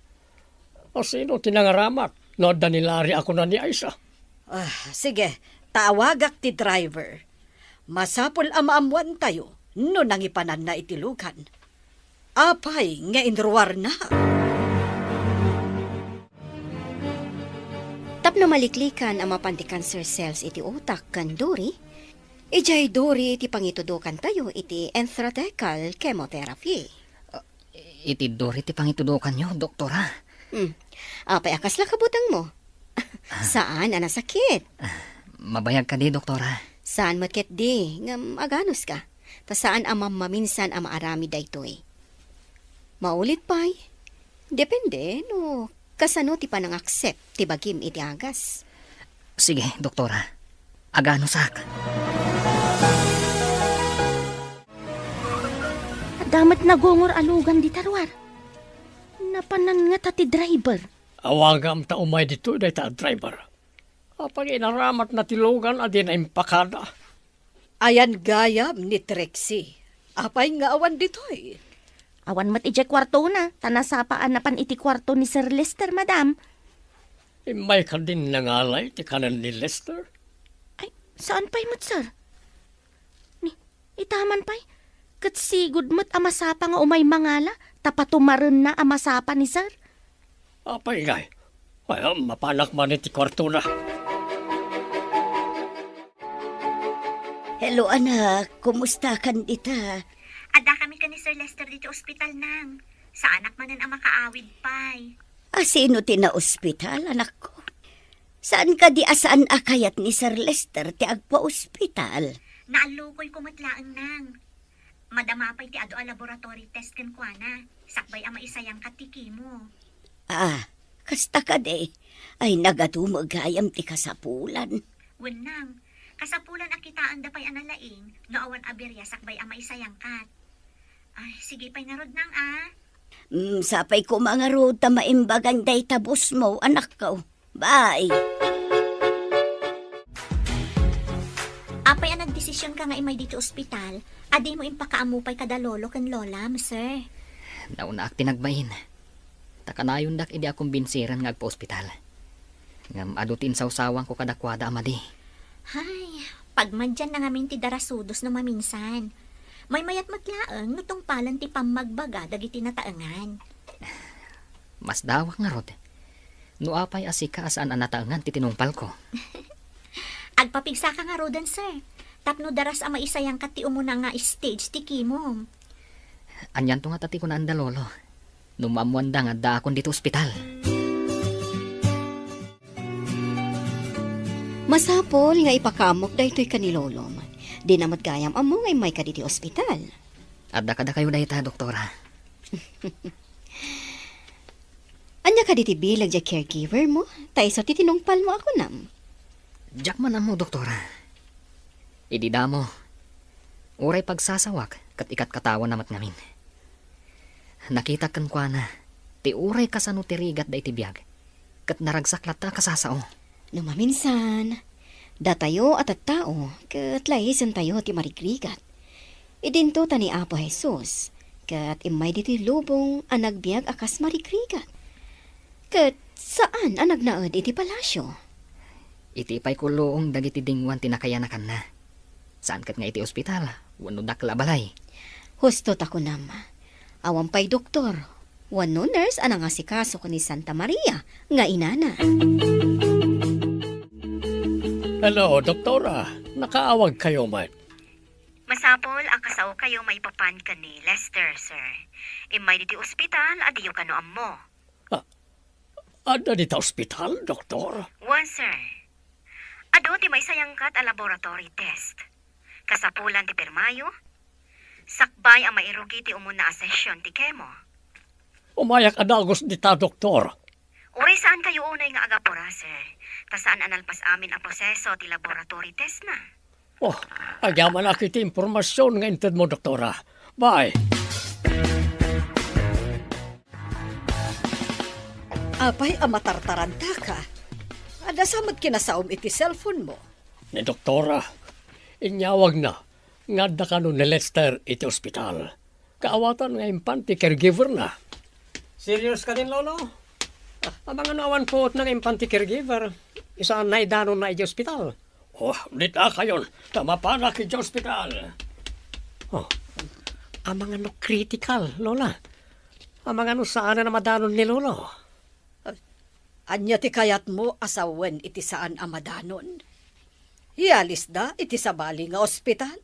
A sino ti nangaramat no adda ni Larry a kuna ni Aisa? Ah, sige, tawagak ti driver. Masapul a maammoantayo no nangipananna iti lugan. Apay nga inruarna? Tapno maliklikan a mapan ti cancer cells iti utak ken duri, idiay duri ti pangitudokantayo iti intrathecal chemotherapy. Iti duri ti pangitudokanyo, doktora? Hmm. Apay a kasla kabutengmo? Saan a nasakit? Ah, mabayag kadi, doktora? Saan met ketdi, ngem aganuska. Ta saan a mammaminsan a maaramid daytoy. Maulit pay, depende no kasano ti panangaccept ti bagim iti agas. Sige, doktora. Aganusak. Adda met nagungor a lugan dita ruar. Napanan ngata ti driver. Awagam ta umay ditoy dayta a driver. Apay nga inaramatna ti lugan a dina impakada? Ayan gayam ni Trixie. Apay nga awan ditoy? Awan met idiay kuartona, ta nasapa a napan iti kuarto ni Sir Lester, madam. Immay kadin nangalay ti kanen ni Lester? Ay, saan pay met, sir? Ni, itaman pay, ket sigud met a masapa nga umay mangala, ta patumarenna a masapa ni sir. Apay ngay, ay, mapanak man iti kuartona. Hello, anak. Kumusta kan dita? Adda kami ken ni Sir Lester diti ospital, nang. Saanak manen a makaawid pay. A, sino ti naospital, anakko? Saan kadi a saan a kayat ni Sir Lester ti agpaospital? Naallukoyko met laeng, nang. Madama pay ti adu a laboratory test kenkuana, sakbay a maisayangkat ti chemo. Ah, kasta kadi? Ay, nagadumo gayam ti kasapulan. Wen, nang, kasapulan a kitaenda pay a nalaing no awan a biria sakbay a maisayangkat. Ay, sige pay ngarud, nang, a. Mm, sapay koma ngarud ta maimbagan dayta boss mo, anakko. Bye. Apay a nagdesisionka nga immay ditoy ospital, a dimo impakaammo pay kada lolo ken lolam, sir? Naunaak ti nagbain. Ta kanayondak idi a kumbinsiran nga agpaospital. Ngem adu ti insawsawangko kadakuada a madi. Hay, pagmadianna ngamin ti darasudos no maminsan. Maymayat met laeng no tungpalen ti pammagbaga dagiti nataengan. Masdawak ngarud, no apay a sika a saan a nataengan ti tinungpalko. Agpapigsaka ngaruden, sir, tapno daras a maisayangkat ti umuna nga stage ti chemo. Anianto ngata ti kunaanda, Lolo, no maammoanda nga addaakon ditoy ospital? Masapul nga ipakaammok daytoy ken ni Lolom. Dina met gayam ammo nga immayka ditoy ospital. Adda kadakayo dayta, Doktora. Ania kadi ti bileg diay caregiver mo? Ta isu ti tinungpal mo a kunam. Diak man ammo, Doktora. Idi damo, uray pagsasawak ket ikatkatawana met ngamin. Nakitak kenkuana ti uray kasano ti rigatda iti biag, ket naragsak latta a kasasao. No maminsan, datayo a tattao ket laisentayo ti marigrigat. Idinto ta ni Apo Jesus ket immay ditoy lubong a nagbiag a kas marigrigat. Ket saan a nagnaed iti palasio. Iti pay kulluong dagiti dinguan ti nakayanakanna. Saan ket nga iti ospital wenno dakkel a balay. Husto ta kunam, awan pay doktor wenno nurse a nangasikaso ken ni Santa Maria nga inana. Hello, Doktora. Nakaawagkayo met. Masapul a kasaokayo maipapan ken ni Lester, sir. Immay ditoy ospital a diyo kano ammo. Ah, adda dita ospital, Doktor? Wen, sir. Adu ti maisayangkat a laboratory test. Kasapulan ti pirmayo, sakbay a mairugi ti umuna a session ti chemo. Umayak a dagus dita, Doktor. Uray saankayo unay nga agapura, sir, ta saan a nalpas amin a proseso ti laboratory test na. Oh, agyamanak iti impormasyon nga intedmo, Doktora. Bye. Apay a matartarantaka? Adda sa met kinasaom iti cellphone mo? Ni Doktora, inyawagna nga adda kano ni Lester iti ospital. Kaawatan nga impan ti caregiver na. Serious kadin, Lolo? Amangan no awan puot nga impan ti caregiver. Isu a naidanonna iti ospital. Oh, dita kayon, ta mapanak iti ospital. Oh, amangan no critical, Lola? Amangan no saan a madanon ni Lolo? Ania ti kayatmo a sawen iti saan a madanon? Ialisda iti sabali nga ospital?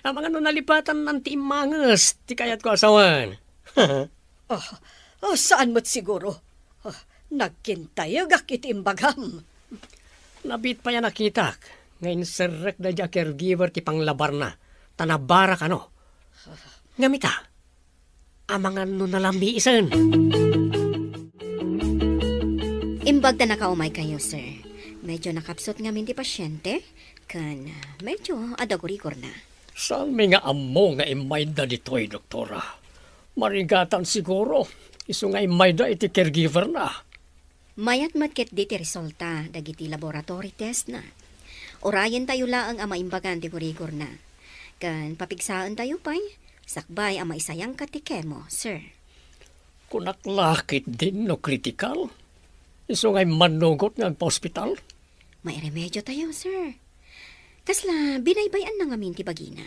Amangan no nalipatannan ti immanges ti kayatko a sawen. Oh, oh, saan met siguro. Oh, nagkintayegak iti imbagam. Nabiit pay a nakitak nga inserrek daydi a caregiver ti panglabarna, ta nabara kano. Ngem ita, amangan no nalamiisen. Imbag ta nakaumaykayo, sir. Medyo nakapsut ngamin ti pasyente, ken, ah, medyo adda gurigorna. Saanmi nga ammo nga immayda ditoy, Doktora. Marigatan siguro. Isu nga immayda iti caregiver-na. Mayat met ketdi ti resulta dagiti laboratory test-na. Urayentayo laeng a maimbagan ti rigorna. Ken papigsaentayo pay, sakbay a maisayangka ti chemo, sir. Kunak la ketdin no critical? Isu nga immannugot nga agpa-ospital? Mairemediotayo, sir. Kasla binaybay-anna ngamin ti bagina.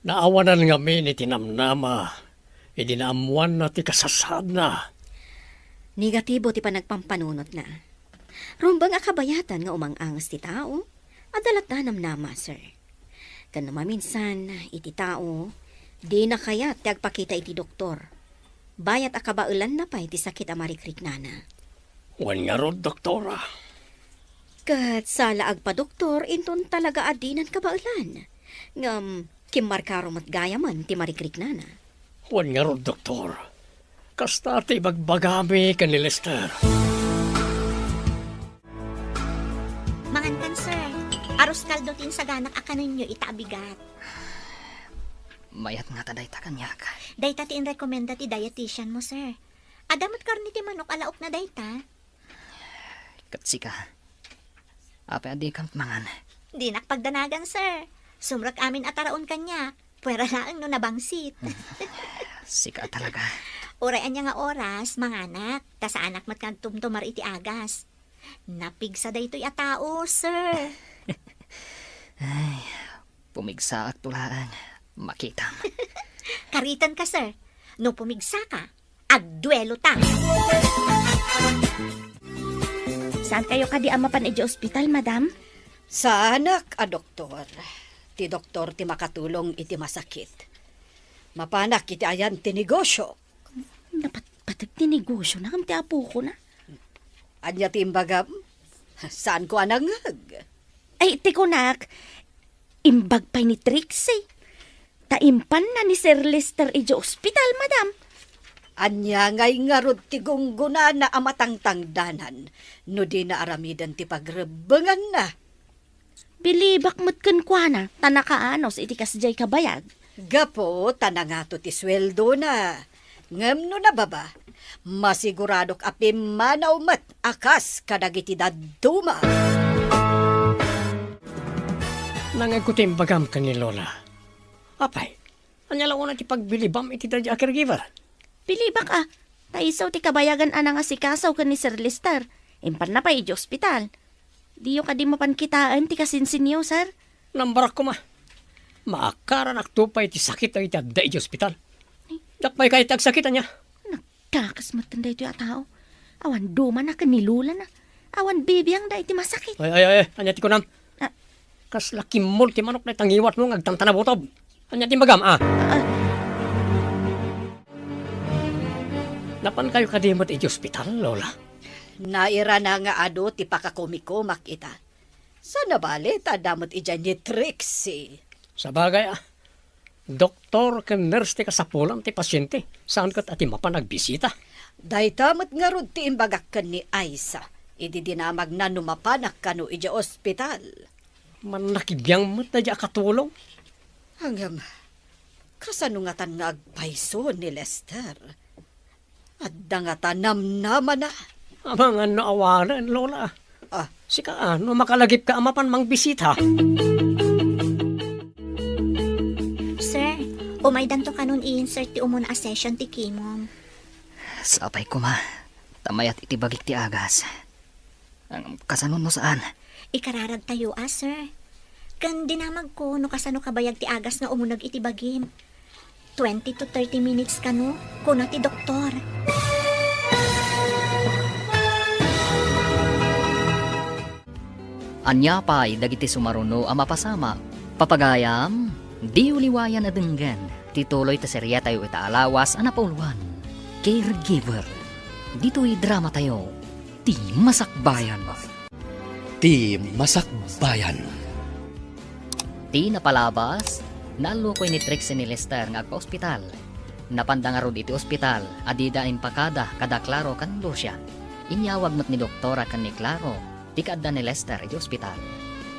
Naawanan ngamin iti namnama idi naammoanna ti kasasaadna. Negatibo ti panagpampanunotna. Rumbeng a kabayatan nga umang-anges ti tao, adda latta namnama, sir. Ken no maminsan, iti tao, dina kayat ti agpakita iti doktor. Bayat a kabaelanna pay ti sakit a marikriknana. Wen ngarud, doktora. Ket sala agpadoktor inton talaga a dinan kabaelan. Ngem, kimmarkaro met gayamen ti marikriknana. Wen ngarud, doktor. Kasta ti ibagbagami ken ni Lester. Mangankan, sir. Arroz caldo ti insaganak a kanenyo ita a bigat. Mayat ngata dayta kaniak. Dayta ti inrekomenda ti dietitian mo, sir. Adda met karne ti manok a laokna dayta. Ket sika, apay a dikam mangan? Dinak pagdanagan, sir. Sumrek amin a taraon kaniak. Puera laeng no nabangsit. Sika talaga. Uray ania nga oras, manganak, ta saanak met nga agtumtumar iti agas. Napigsa daytoy a tao, sir. Ay, pumigsaakto laeng. Makitam. Karitanka, sir. No pumigsaka, agduelota. Saankayo kadi a mapan idiay ospital, madam? Saanak a doktor. Ti doktor ti makatulong iti masakit. Mapanak iti ayan ti negosio. Napatpateg ti negosiona ngem ti apokona. Ania ti imbagam? Saanko a nangngeg. Ay, ti kunak, imbag pay ni Trixie. Ta impanna ni Sir Lester idiay ospital, madam. Ania ngay ngarud ti gunggonana a matangtangdanan no dina aramiden ti pagrebbenganna? Bilibak met kenkuana, ta nakaanus iti kasdiay kabayag. Gapu ta nangato ti sueldona. Ngem no nababa, masiguradok a pimmanaw met a kas kadagiti dadduma. Nangngegko ti imbagam ken ni Lola. Apay, ania la unay ti pagbilibam iti daydi a caregiver? Bilibak a, ta isu ti kabayagan a nangasikaso ken ni Sir Lester. Impanna pay idiay ospital. Diyo kadi mapan kitaen ti kasinsinyo, sir? Nambarak koma. Maakaranakto pay ti sakit dagiti adda idiay ospital. Diak pay kayat ti agsakit, ania? Nagkakasmatan daytoy a tao. Awan dumana ken ni Lolana. Awan bibiangda iti masakit. Ay, ay, ay, ania ti kunam? Ah. Kasla kimmol ti manok dayta ngiwatmo nga agtantanabutob. Ania ti imbagam, a? Ah. Napankayo kadi met idiay ospital, Lola? Nairana nga adu ti pakakumikumak ita. Saan a bale ta adda met idiay ni Trixie. Sabagay, a. Doktor ken nurse ti kasapulan ti pasiente. Saan ket a ti mapan agbisita. Dayta met ngarud ti imbagak ken ni Aisa idi dinamagna no mapanak kano idiay ospital. Mannakibiang met daydi a katulong. Ngem, kasano ngatan nga agpayso ni Lester? Adda ngata namnamana? Amangan no awanen, Lola. Ah. Sika, a, no makalagipka a mapan mangbisita. Sir, umaydanto kanon i-insert ti umuna a session ti chemo. Sapay koma, ta mayat iti bagik ti agas. Ngem kasano no saan? Ikararagtayo a, sir. Ken dinamagko no kasano kabayag ti agas nga umuneg iti bagim. Twenty to thirty minutes kano, kuna ti doktor. Ania pay dagiti sumaruno a mapasamak? Papagayam, diyo liwayan a denggen ti tuloy ti seriatayo ita a lawas a napauluan, Caregiver. Ditoy dramatayo, Ti Masakbayan. Ti Masakbayan. Ti napalabas, naallukoy ni Trixie ni Lester nga agpaospital. Napanda ngarud iti ospital a dida impakada kada Claro ken Lucia. Inyawag met ni Doktora ken ni Claro ti kaadda ni Lester iti ospital.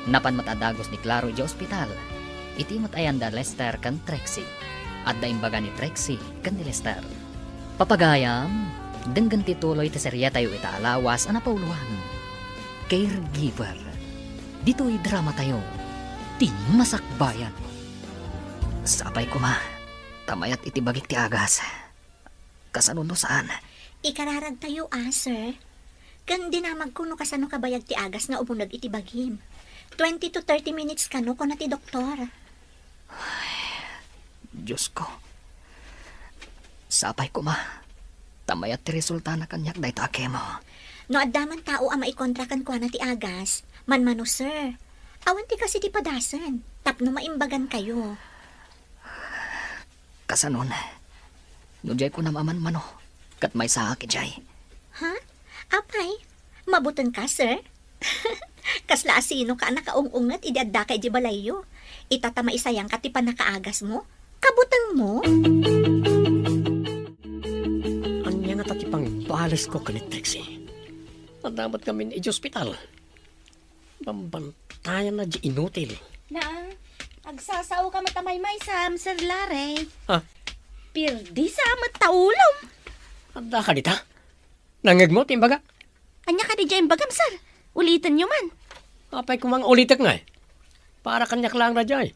Napan met a dagus ni Claro iti ospital. Iti met ayanda Lester ken Trixie. Adda imbaga ni Trixie ken ni Lester. Papagayam, denggen ti tuloy ti seriatayo ita a lawas a napauluan, Caregiver. Ditoy dramatayo, ti masakbayan. Sapay koma, ta mayat iti bagik ti agas. Kasano no saan? Ikararagtayo a, sir. Ken dinamagko no kasano kabayag ti agas nga umuneg iti bagim. Twenty to thirty minutes kano, kuna ti doktor. Ay, Diyos ko. Sapay koma. Ta mayat ti resultana kaniak dayta a kemo. No adda man tao a maikontra kenkuana ti agas, manmano, sir. Awan ti kas iti padasen, tapno maimbagan kayo. Kasanon, no diay kunam a manmano, ket maysaak idiay. Ha? Apay, mabuteng ka, sir? Kasla asino ka a nakaung-unget idi adda ka idiay balayyo? Ita ta maisayang ka ti pannakaagas mo? Kabuteng mo? Ania ngata ti pangbales ko ken ni Trixie? Adda met ngamin idiay ospital. Bambantayan na di inutil. Na, agsasao ka met a maymaysa, Sir Larry. Ah. Pirdi sa met ta ulom. Adda ka dita? Nangngegmo ti imbaga? Ania kadi di imbagam, sir? Ulitenyo man. Apay koma nga ulitek ngay? Para kaniak laeng daydiay.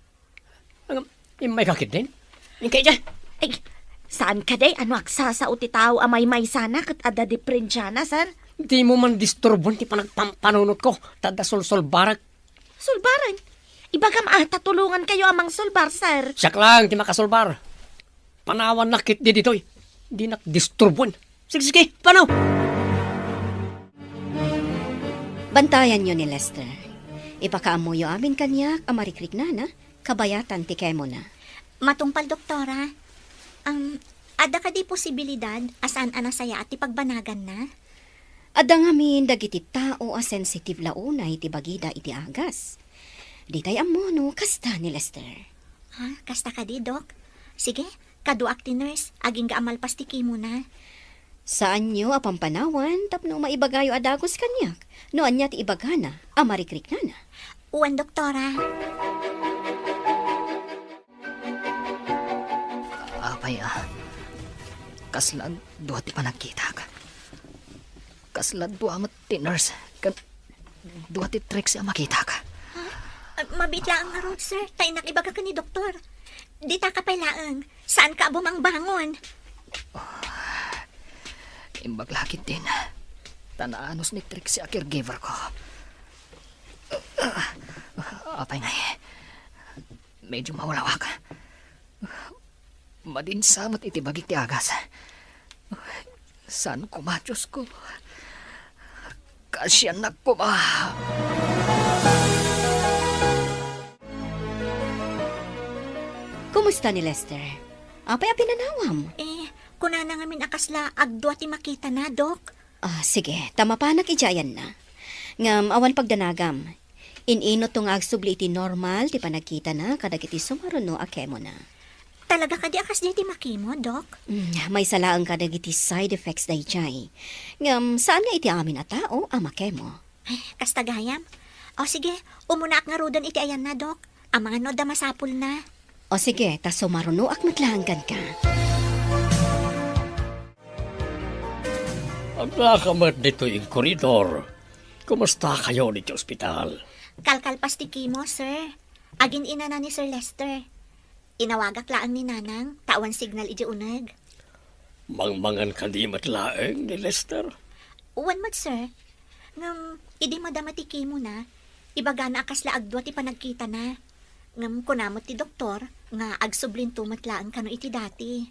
Ngem, immay ka ketdin? Inkay daydiay. Ay, saan kadi? Ano agsasao ti tao a maymaysana ket adda diferensiana, sir? Dimo man disturboen ti panagpampanunotko, ta adda sulsulbarek. Sulbaren? Ibagam a ta tulongankayo a mangsulbar, sir. Siak laeng ti makasulbar. Panawannak ketdi ditoy. Dinak disturboen. Sige, sige, panaw! Bantayanyo ni Lester. Ipakaammoyo amin kaniak a marikriknana, kabayatan ti kemona. Matungpal, doktora. Um, adda kadi posibilidad a saan a nasayaat ti pagbanaganna? Adda ngamin dagiti tao a sensitive la unay ti bagida iti agas. Ditay ammo no kasta ni Lester. Ha? Kasta kadi, Dok? Sige, kaduak ti nurse, agingga a malpas ti kemona. Saanyo a pampanawan tapno maibagayo a dagus kaniak no ania ti ibagana a marikriknana. Wen, doktora. Apay a, kasla dua ti panagkitak. Kasla dua met ti nurse ken dua ti Trixie a makitak. Ah, mabiit laeng ngarud, sir, ta innak ibaga ken ni doktor. Ditaka pay laeng, saanka a bumangbangon. Imbag la ketdin, ta naanus ni Trixie a caregiver ko. Apay ngay, medyo mawlawak. Madinsa met iti bagik ti agas. Saan koma, Diosko? Kaasiannak koma. Kumusta ni Lester? Apay a pinanawam? Eh, kunana ngamin a kasla agdua ti makitana, Dok. Ah, sige, ta mapanak idiay ayanna. Ngem awan pagdanagam. In-inutto nga agsubli iti normal ti panagkitana kadagiti sumaruno a kemona. Talaga kadi a kasdiay ti makemo, Dok? Mm, maysa laeng kadagiti side effects daydiay. Ngem saan nga iti amin a tao a makemo. Ay, kasta gayam. O sige, umunaak ngaruden iti ayanna, Dok. Amangan no adda masapulna. O sige, ta sumarunoak met laeng kenka. Addaka met ditoy iti koridor. Kumustakayo ditoy ospital? Kalkalpas ti kemo, sir. Agin-inana ni Sir Lester. Inawagak laeng ni Nanang, ta awan signal idiay uneg. Mangmangan kadi met laeng ni Lester? Wen met, sir. Ngem, idi madama ti kemona, ibagana a kasla agdua ti panagkitana. Ngem kuna met ti doktor nga agsublinto met laeng kano iti dati.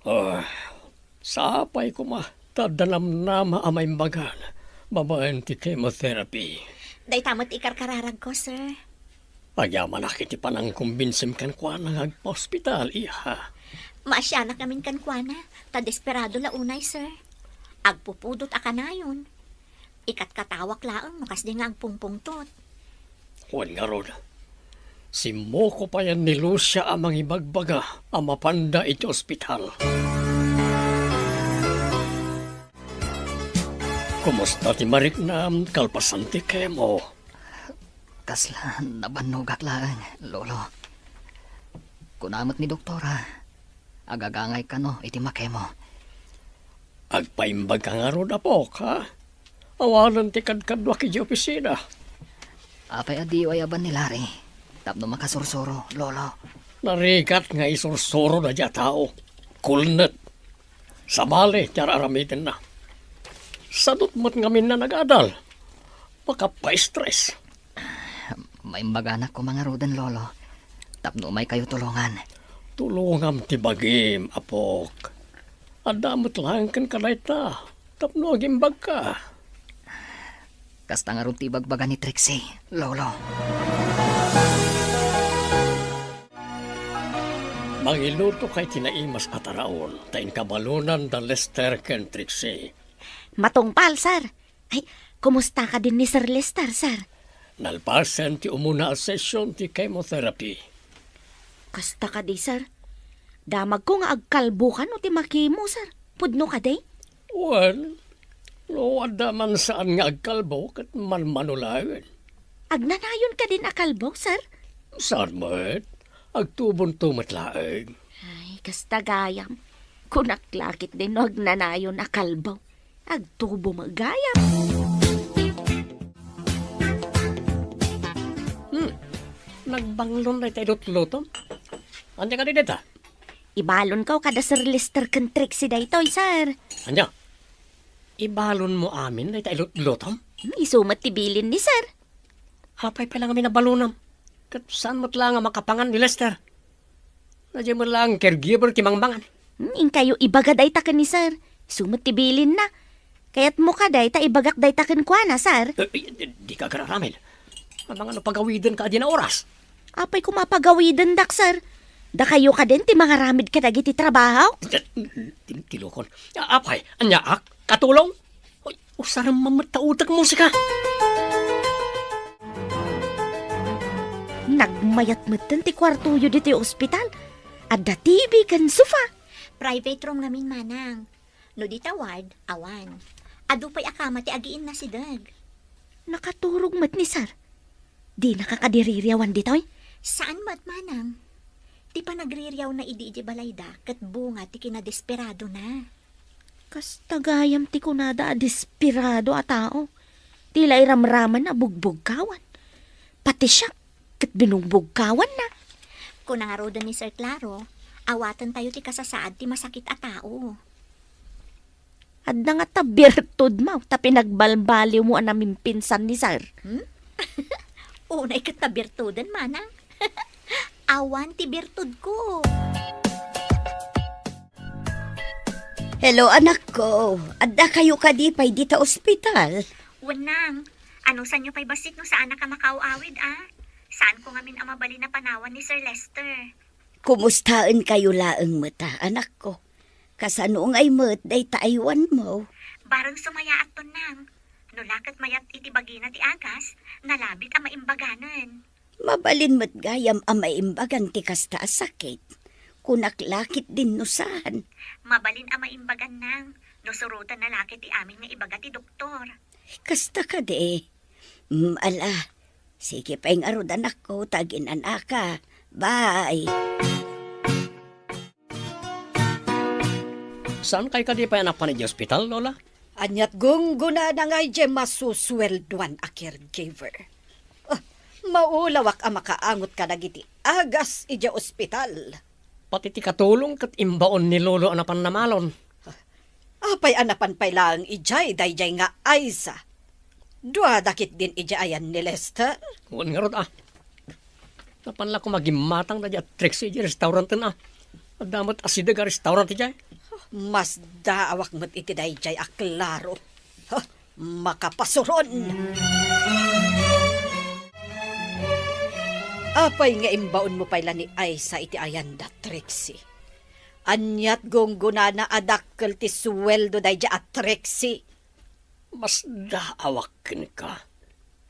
Ah, sapay koma, ta adda namnama a maimbagan babaen ti chemotherapy. Dayta met ti ikarkararagko, sir. Agyamanak iti panangkumbinsim kenkuana nga agpaospital, iha. Maasianak ngamin kenkuana, ta desperado la unay, sir. Agpupudot a kanayon. Ikatkatawak laeng no kasdi nga agpungpungtot. Wen ngarud, simmuko payen ni Lucia a mangibagbaga a mapanda iti ospital. Kumusta ti mariknam kalpasan ti kemo? Kasla nabannogak laeng, Lolo. Kuna met ni doktora, agagangay kano iti makemo. Agpaimbag ka ngarud, apok, ha? Awanen ti kadkaduak idiay opisina. Apay a diyo ayaban ni Larry tapno makasursuro, Lolo? Narigat nga isursuro daydiay a tao. Kulnet. Sabali ti ar-aramidenna. Sadot met ngamin a nagadal. Makapaistres. Maimbaganak koma ngaruden, Lolo, tapno umaykayo tulongan. Tulongam ti bagim, apok. Adda met laeng kenka dayta tapno agimbagka. Kasta ngarud ti ibagbaga ni Trixie, Lolo. Mangilutokay ti naimas a taraon ta inkabalonan da Lester ken Trixie. Matungpal, sir. Ay, kumusta kadin ni Sir Lester, sir? Nalpasen ti umuna a session ti chemotherapy. Kasta kadi, sir? Damagko nga agkalbo kano ti makemo, sir. Pudno kadi? Wen, no adda man saan nga agkalbo, ket manmano laeng. Agnanayon kadin a kalbo, sir? Saan met? Agtubonto met laeng. Ay, kasta gayam. Kunak la ketdin no agnanayon a kalbo. Agtubo met gayam. Hmm. Nagbanglon dayta ilutlutom. Ania kadi dayta? Ibalonko kada Sir Lester ken Trixie daytoy, sir. Ania? Ibalonmo amin dayta ilutlutom? Hmm, isu met ti bilin ni sir. Apay pay la ngamin a balonam? Ket saan met la nga makapangan ni Lester? Daydiay met laeng caregiver ti mangmangan. Hmm, inkayo ibaga dayta ken ni sir. Isu met ti bilinna. Kayatmo kadi ta ibagak dayta kenkuana, sir? Eh, eh, dika agar-aramid. Amangan no pagawidenka a dina oras. Apay koma a pagawidendak, sir? Dakayo kadin ti mangaramid kadagiti trabaho? Ti, ti lokon. A-, apay, aniaak? Katulong? Uy, usarem man met ta utekmo, sika. Nagmayat metten ti kuartoyo ditoy ospital. Adda T V ken sofa. Private room ngamin, manang. No dita ward, awan. Adu pay a kama ti agiinnasideg. Nakaturog met ni sir. Dinaka kadi ririawan ditoy? Saan met, manang. Ti panagririawna idi idiay balayda ket bunga ti kinadesperadona. Kasta gayam ti kunada a desperado a tao. Ti la iramramanna a bugbugkawan. Pati siak, ket binungbugkawanna. Kuna ngaruden ni Sir Claro, awatentayo ti kasasaad ti masakit a tao. Adda ngata birtudmo ta pinagbalbaliwmo a namimpinsan ni sir. Hmm? Unay ket ta birtuden, manang. Awan ti birtudko. Hello, anakko. Addakayo kadi pay dita ospital? Wen, nang. Anusanyo pay bassit no saanak a makaaw-awid, a? Saanko ngamin a mabalin a panawan ni Sir Lester. Kumustaenkayo laeng met, a, anakko? Kasano ngay met dayta aywanmo? Bareng sumayaatton, nang. No la ket mayat iti bagina ti agas, nalabit a maimbaganen. Mabalin met gayam a maimbagan ti kasta a sakit. Kunak la ketdin no saan. Mabalin a maimbagan, nang, no surotenna la ket ti amin nga ibaga ti doktor. Kasta kadi. Mm, ala. Sige pay ngarud, anakko, ta aginan-aka. Bye. Saankay kadi pay a napan idiay ospital, Lola? Ania't gunggonana nga idiay masusueldoan a caregiver. Ah, maulawak a makaangot kadagiti agas idiay ospital. Pati ti katulong ket imbaon ni Lolo a napan namalon. Apay a napan pay laeng idiay daydiay nga Aiza? Duada ketdin idiay ayan ni Lester? Wen ngarud, a. Napan la koma gimmatang daydiay a Trixie idiay restauranten, a. Adda met asideg a restaurant idiay. Masdaawak met iti daydiay a Claro. Ha, makapasuron! Apay nga imbaonmo pay la ni Aiza iti ayanda, Trixie? Ania't gunggonana a dakkel ti sueldo daydiay a Trixie? Masdaawak kenka.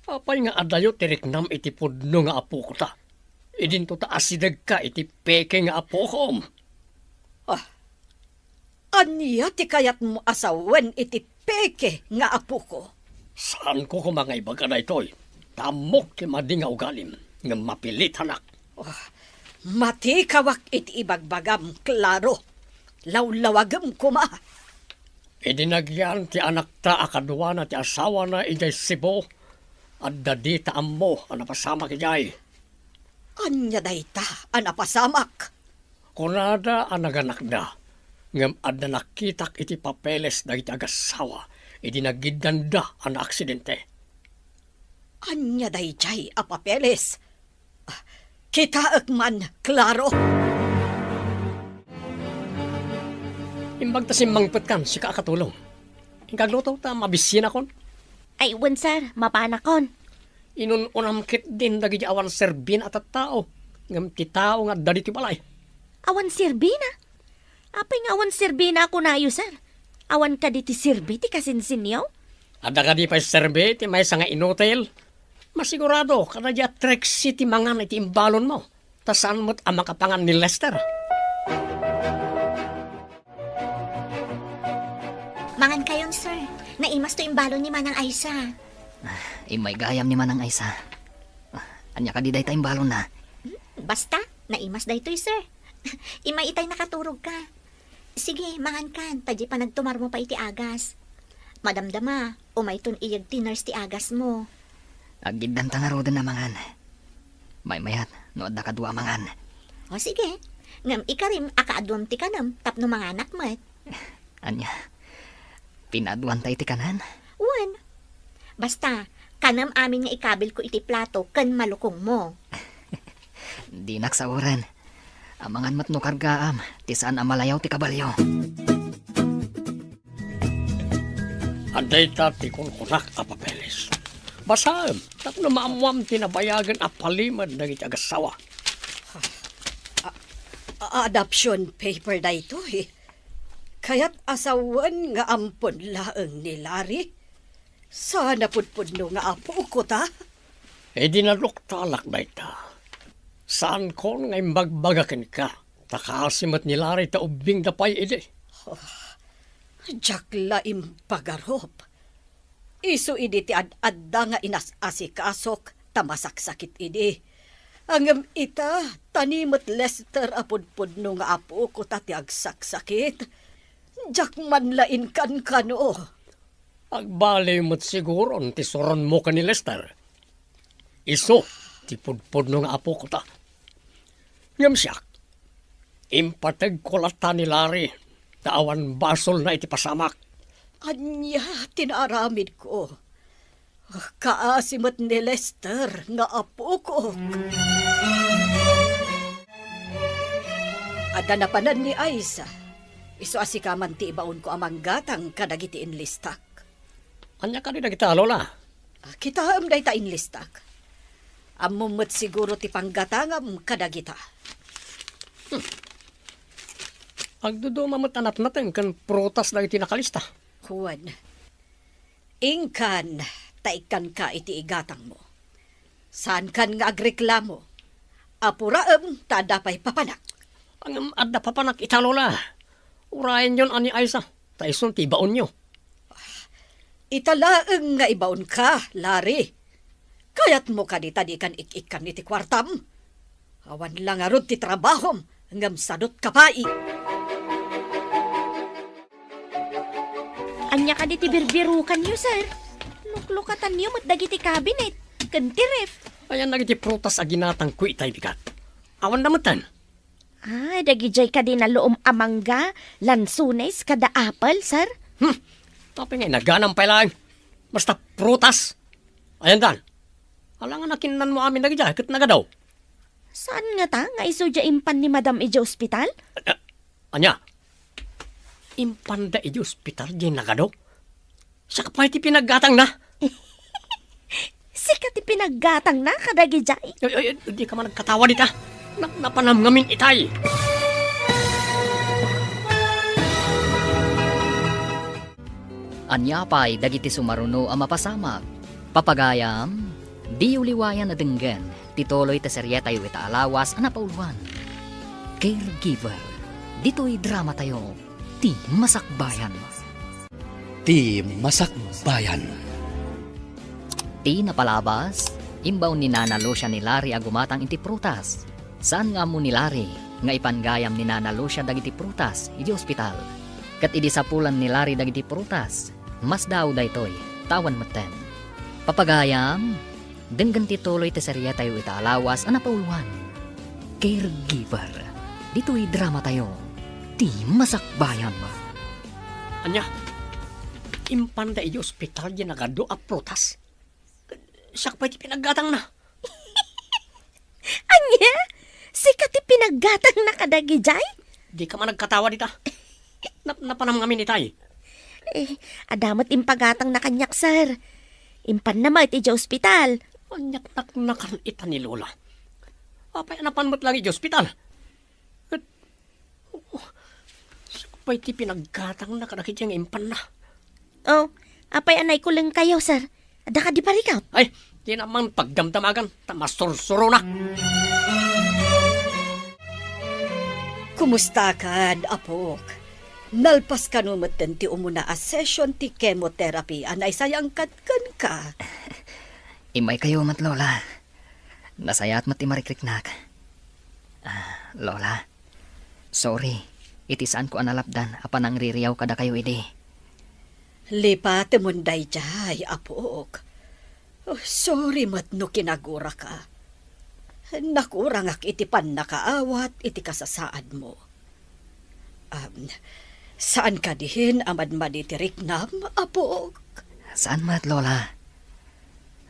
Apay nga adayo ti riknam iti pudno nga apokota? Idinto ta asidegka iti peke nga apokom. Ah, ania ti kayatmo a sawen iti peke nga apoko? Saanko koma nga ibaga daytoy. Ta ammok ti madi nga ugalim, ngem mapilitanak. Oh, matikawak iti ibagbagam, Claro. Lawlawagem koma. Idi nagyan ti anakta a kaduana ti asawana idiay Cebu, adda dita ammo a napasamak idiay. Ania dayta a napasamak? Kunada a naganakda, ngem adda nakitak iti papeles dagiti agassawa idi nagiddanda a naaksidente. Ania daydiay a papeles? Ah, kitaek man, Claro. Imbag ta simmangpetkan, sika a katulong. Inka agluto ta mabisienakon. Ay, wen, sir, mapanakon. Inun-unam ketdin dagiti awan serbina a tattao, ngem ti tao nga adda ditoy balay. Awan serbina? Apay nga awan serbina a kunayo, sir? Awan kadi ti serbi ti kasinsinyo? Adda kadi pay serbi ti maysa nga inutil? Masigurado, kadadia Trixie ti mangan iti imbalonmo, ta saan met a makapangan ni Lester. Mangan kayon, sir. Naimas to imbalon ni Manang Aisa. Ah, immay gayam ni Manang Aisa. Ah, ania kadi dayta imbalonna? Hmm, basta, naimas daytoy, sir. Immay itay nakaturogka. Sige, mangankan, ta di panagtumarmo pay iti agas. Madamdama, umayton iyeg ti nurse ti agasmo. Aggiddanta ngaruden a mangan. Maymayat, no adda kadua a mangan. O sige, ngem ikarim a kaaduam ti kanem tapno manganak met. Ania, pinaduanta iti kanen? Wen. Basta, kanem amin nga ikabilko iti plato ken malukongmo. Dinak saoren. Amangan met no kargaam ti saan a malayaw ti kabalio. Adda ita ti kunkunak a papeles. Basaem tapno maammoam ti nabayagen a palimed dagiti agassawa. A-, a-, adoption paper daytoy. Kayat a sawen nga ampon laeng ni Larry. Saan a pudpudno nga apok ta? Idi naduktalak dayta, saankon nga imbagbaga kenka, ta kaasi met ni Larry ta ubbingda pay idi. Oh, diak la impagarup. Isu idi ti ad-adda nga inas-asikasok ta masaksakit idi. Ngem ita, ta ni met Lester a pudpudno nga apok ta ti agsaksakit. Diak man la inkankano. Agbaliw met siguron ti suronmo ken ni Lester. Isu ti pudpudno nga apok ta. Ngem siak, impategko latta ni Larry ta awan basolna iti pasamak. Ania ti naaramidko? Kaasi met ni Lester nga apok. Adda napanen ni Aisa. Isu a sika man ti ibaonko a manggatang kadagiti inlistak. Ania kadi dagita, Lola? Ah, kitaem dayta inlistak. Ammom met siguro ti panggatangam kadagita. Hmm. Agduduma met a natnateng ken prutas dagiti nakalista. Wen. Inkan, ta ikkanka iti igatangmo. Saankan nga agreklamo. Apuraem ta adda pay papanak. Ngem adda papanak ita, Lola. Urayenyon a ni Aisa, ta isun ti ibaonyo. Ita laeng nga ibaonka, Larry. Kayatmo kadi ta dikan ik-ikkan iti kuartam? Awan la ngarud ti trabahom, ngem sadutka pay. Ania kadi ti birbirukanyo, sir? Luklukatanyo met dagiti cabinet ken ti ref. Ayan dagiti prutas a ginatangko itay bigat. Awan da metten. Ah, dagidiay kadi naluom a mangga, lansones, kada apple, sir? Hmm. Apay nga inaganam pay laeng. Basta prutas. Ayan dan. Alangan a kinnanmo amin dagidiay ket nagadaw. Saan ngata nga isu diay impan ni Madam idiay ospital? Ah, ania? Impanda idiay ospital diay nagado? Siak pay ti pinaggatangna. Sika ti pinaggatangna kadagidiay? Ay, ay, ay, dika man agkatawa dita. Na-, napanam ngamin itay. Ania pay dagiti sumaruno a mapasamak? Papagayam, diyo liwayan a denggen ti tuloy ti serietayo ita a lawas a napauluan, Caregiver. Ditoy dramatayo, Ti Masakbayan. Ti Masakbayan. Ti napalabas, imbaon ni Nana Lucia ni Larry a gumatang iti prutas. Saan nga ammo ni Larry nga ipanggayam ni Nana Lucia dagiti prutas iti ospital. Ket idi sapulan ni Larry dagiti prutas, masdaaw daytoy, ta awan metten. Papagayam, denggen ti tuloy ti serietayo ita a lawas a napauluan, Caregiver. Ditoy dramatayo, ti masakbayan. Ania? Impanda idiay ospital diay nagadu a prutas? Siak pay ti pinaggatangna. Ania? Sika ti pinaggatangna kadagijay? Dika man agkatawa dita. Nap-, napanam ngamin itay. Eh, adda met impagatangna kaniak, sir. Impanna met idiay ospital. Ania't naknakan ita ni Lola? Apay a napan met laeng idiay ospital? Ket, oh, siak pay ti pinaggatangna kadagiti nga impanna. Oh, apay a naikulengkayo, sir? Adda kadi parikut? Ay, dina man pagdamdamagan, ta masursurona. Kumustakan, apok? Nalpas kano metten ti umuna a session ti chemotherapy a naisayangkat kenka? Immaykayo met, Lola. Nasayaat met ti marikriknak. Ah, Lola, sorry iti saanko a nalapdan a panangririaw kadakayo idi. Lipatemon daydiay, apok. Oh, sorry met no kinaguraka. Nakurangak iti pannakaawat iti kasasaadmo. Am, saan kadi a madmadi ti riknam, apok? Saan met, Lola.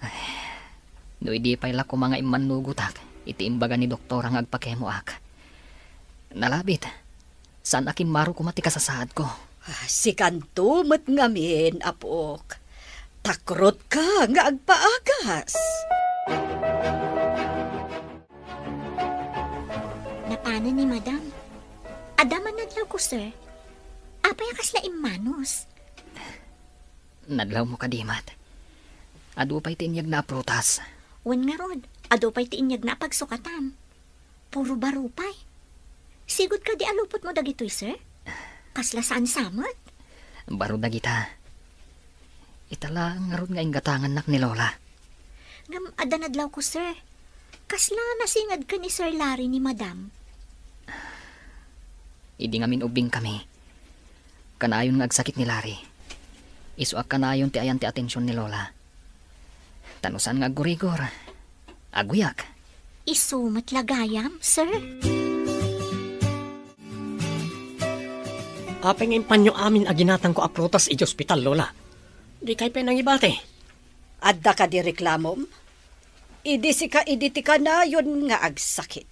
Ay, no idi pay la koma nga immannugotak iti imbaga ni doktora nga agpakemoak. Nalabit, saan a kimmaro koma ti kasasaadko. Ah, sikanto met ngamin, apok. Takrotka nga agpaagas. Napanen ni Madam. Adda man nadlawko, sir. Apay a kasla immanus? Nadlawmo kadi met. Adu pay ti inyegna a prutas. Wen ngarud, adu pay ti inyegna a pagsukatan. Puro baro pay. Sigud kadi a lupotmo dagitoy, sir? Kasla saan sa met? Baro dagita. Ita laeng ngarud nga inggatangannak ni Lola. Ngem adda nadlawko, sir. Kasla nasinged ken ni Sir Larry ni Madam. Idi ngamin ubbingkami, kanayon nga agsakit ni Larry. Isu a kanayon ti ayan ti atension ni Lola. Ta no saan nga aggurigor, aguyak. Isu met la gayam, sir? Apay nga impanyo amin a ginatangko a prutas idiay ospital, Lola? Dikay pay nangibati. Adda kadi reklamom? Idi sika idi ti kanayon nga agsakit,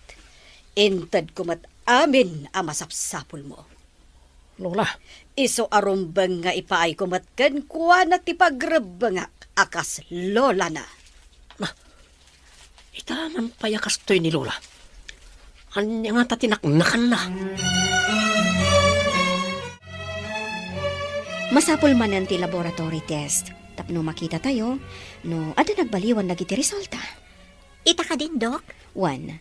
intedko met amin a masapsapulmo. Lola. Isu a rumbeng nga ipaayko met kenkuana ti pagrebbengak a kas lolana. Na, ita man pay a kastoy ni Lola. Ania ngata ti naknakanna? Masapul manen ti laboratory test tapno makitatayo no adda nagbaliwan dagiti resulta. Ita kadin, Doc? Wen,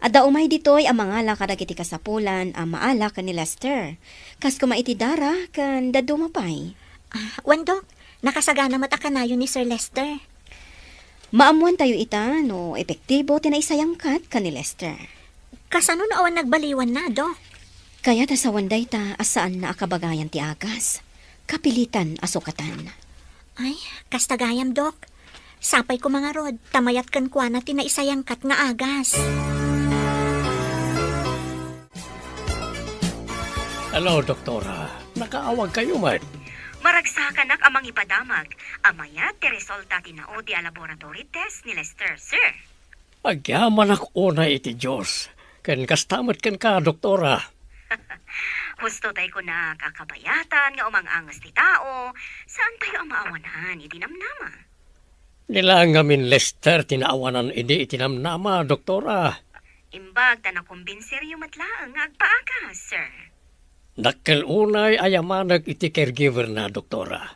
adda umay ditoy a mangala kadagiti kasapulan a maala ken ni Lester, kas koma iti dara ken dadduma pay. Ah, wen, Doc, nakasagana met a kanayon ni Sir Lester. Maammoantayo ita no epektibo ti naisayangkat ken ni Lester. Kasano no awan nagbaliwanna, Doc? Kayat a sawen dayta a saanna a kabagayan ti agas. Kapilitan a sukatan. Ay, kasta gayam, Doc. Sapay koma ngarud, ta mayat kenkuana ti naisayangkat nga agas. Hello, Doktora. Nakaawagkayo met? Maragsakanak a mangipadamag a mayat ti resulta ti naudi a laboratory test ni Lester, sir. Agyamanak unay iti Dios, ken kasta met kenka, Doktora. Husto tay kunak a kabayatan nga umang-anges ti tao, saantayo a maawanan iti namnama. Ni la ngamin Lester ti naawanan idi iti namnama, Doktora. Imbag ta nakumbinseryo met laeng nga agpaagas, sir. Dakkel unay a yamanek iti caregiver na, Doktora.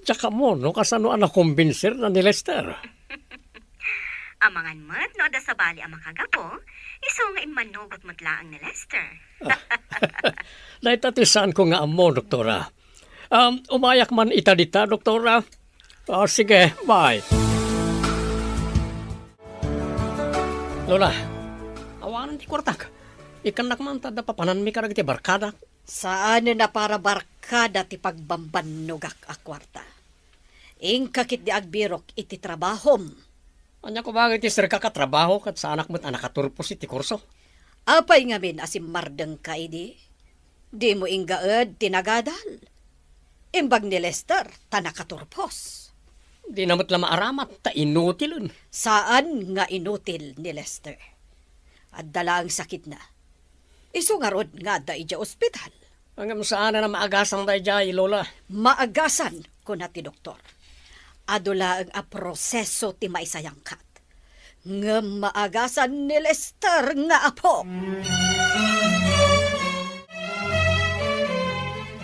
Diak ammo no kasano a nakumbinserna ni Lester. Amangan met no adda sabali a makagapu, isu nga immannugot met laeng ni Lester. Dayta ti saanko nga ammo, Doktora. Um, umayak man ita dita, Doktora. Ah, sige, bye. Lola, awanen ti kuartak. Ikkannak man ta adda papananmi kadagiti barkadak. Saan a para barkada ti pagbambannogak a kuarta. Inka ketdi agbirok iti trabahom. Ania koma nga iti sirka ka trabaho ket saanak met a nakaturpos iti kurso? Apay ngamin a simmardengka idi? Dimo inggaed ti nagadal. Imbag ni Lester ta nakaturpos. Dina met la maaramat ta inutilen. Saan nga inutil ni Lester. Adda laeng sakitna. Isu ngarud nga adda idiay ospital. Ngem saan a maagasan daydiay, Lola. Maagasan, kuna ti doktor. Adu laeng a proseso ti maisayangkat. Ngem maagasan ni Lester nga apo.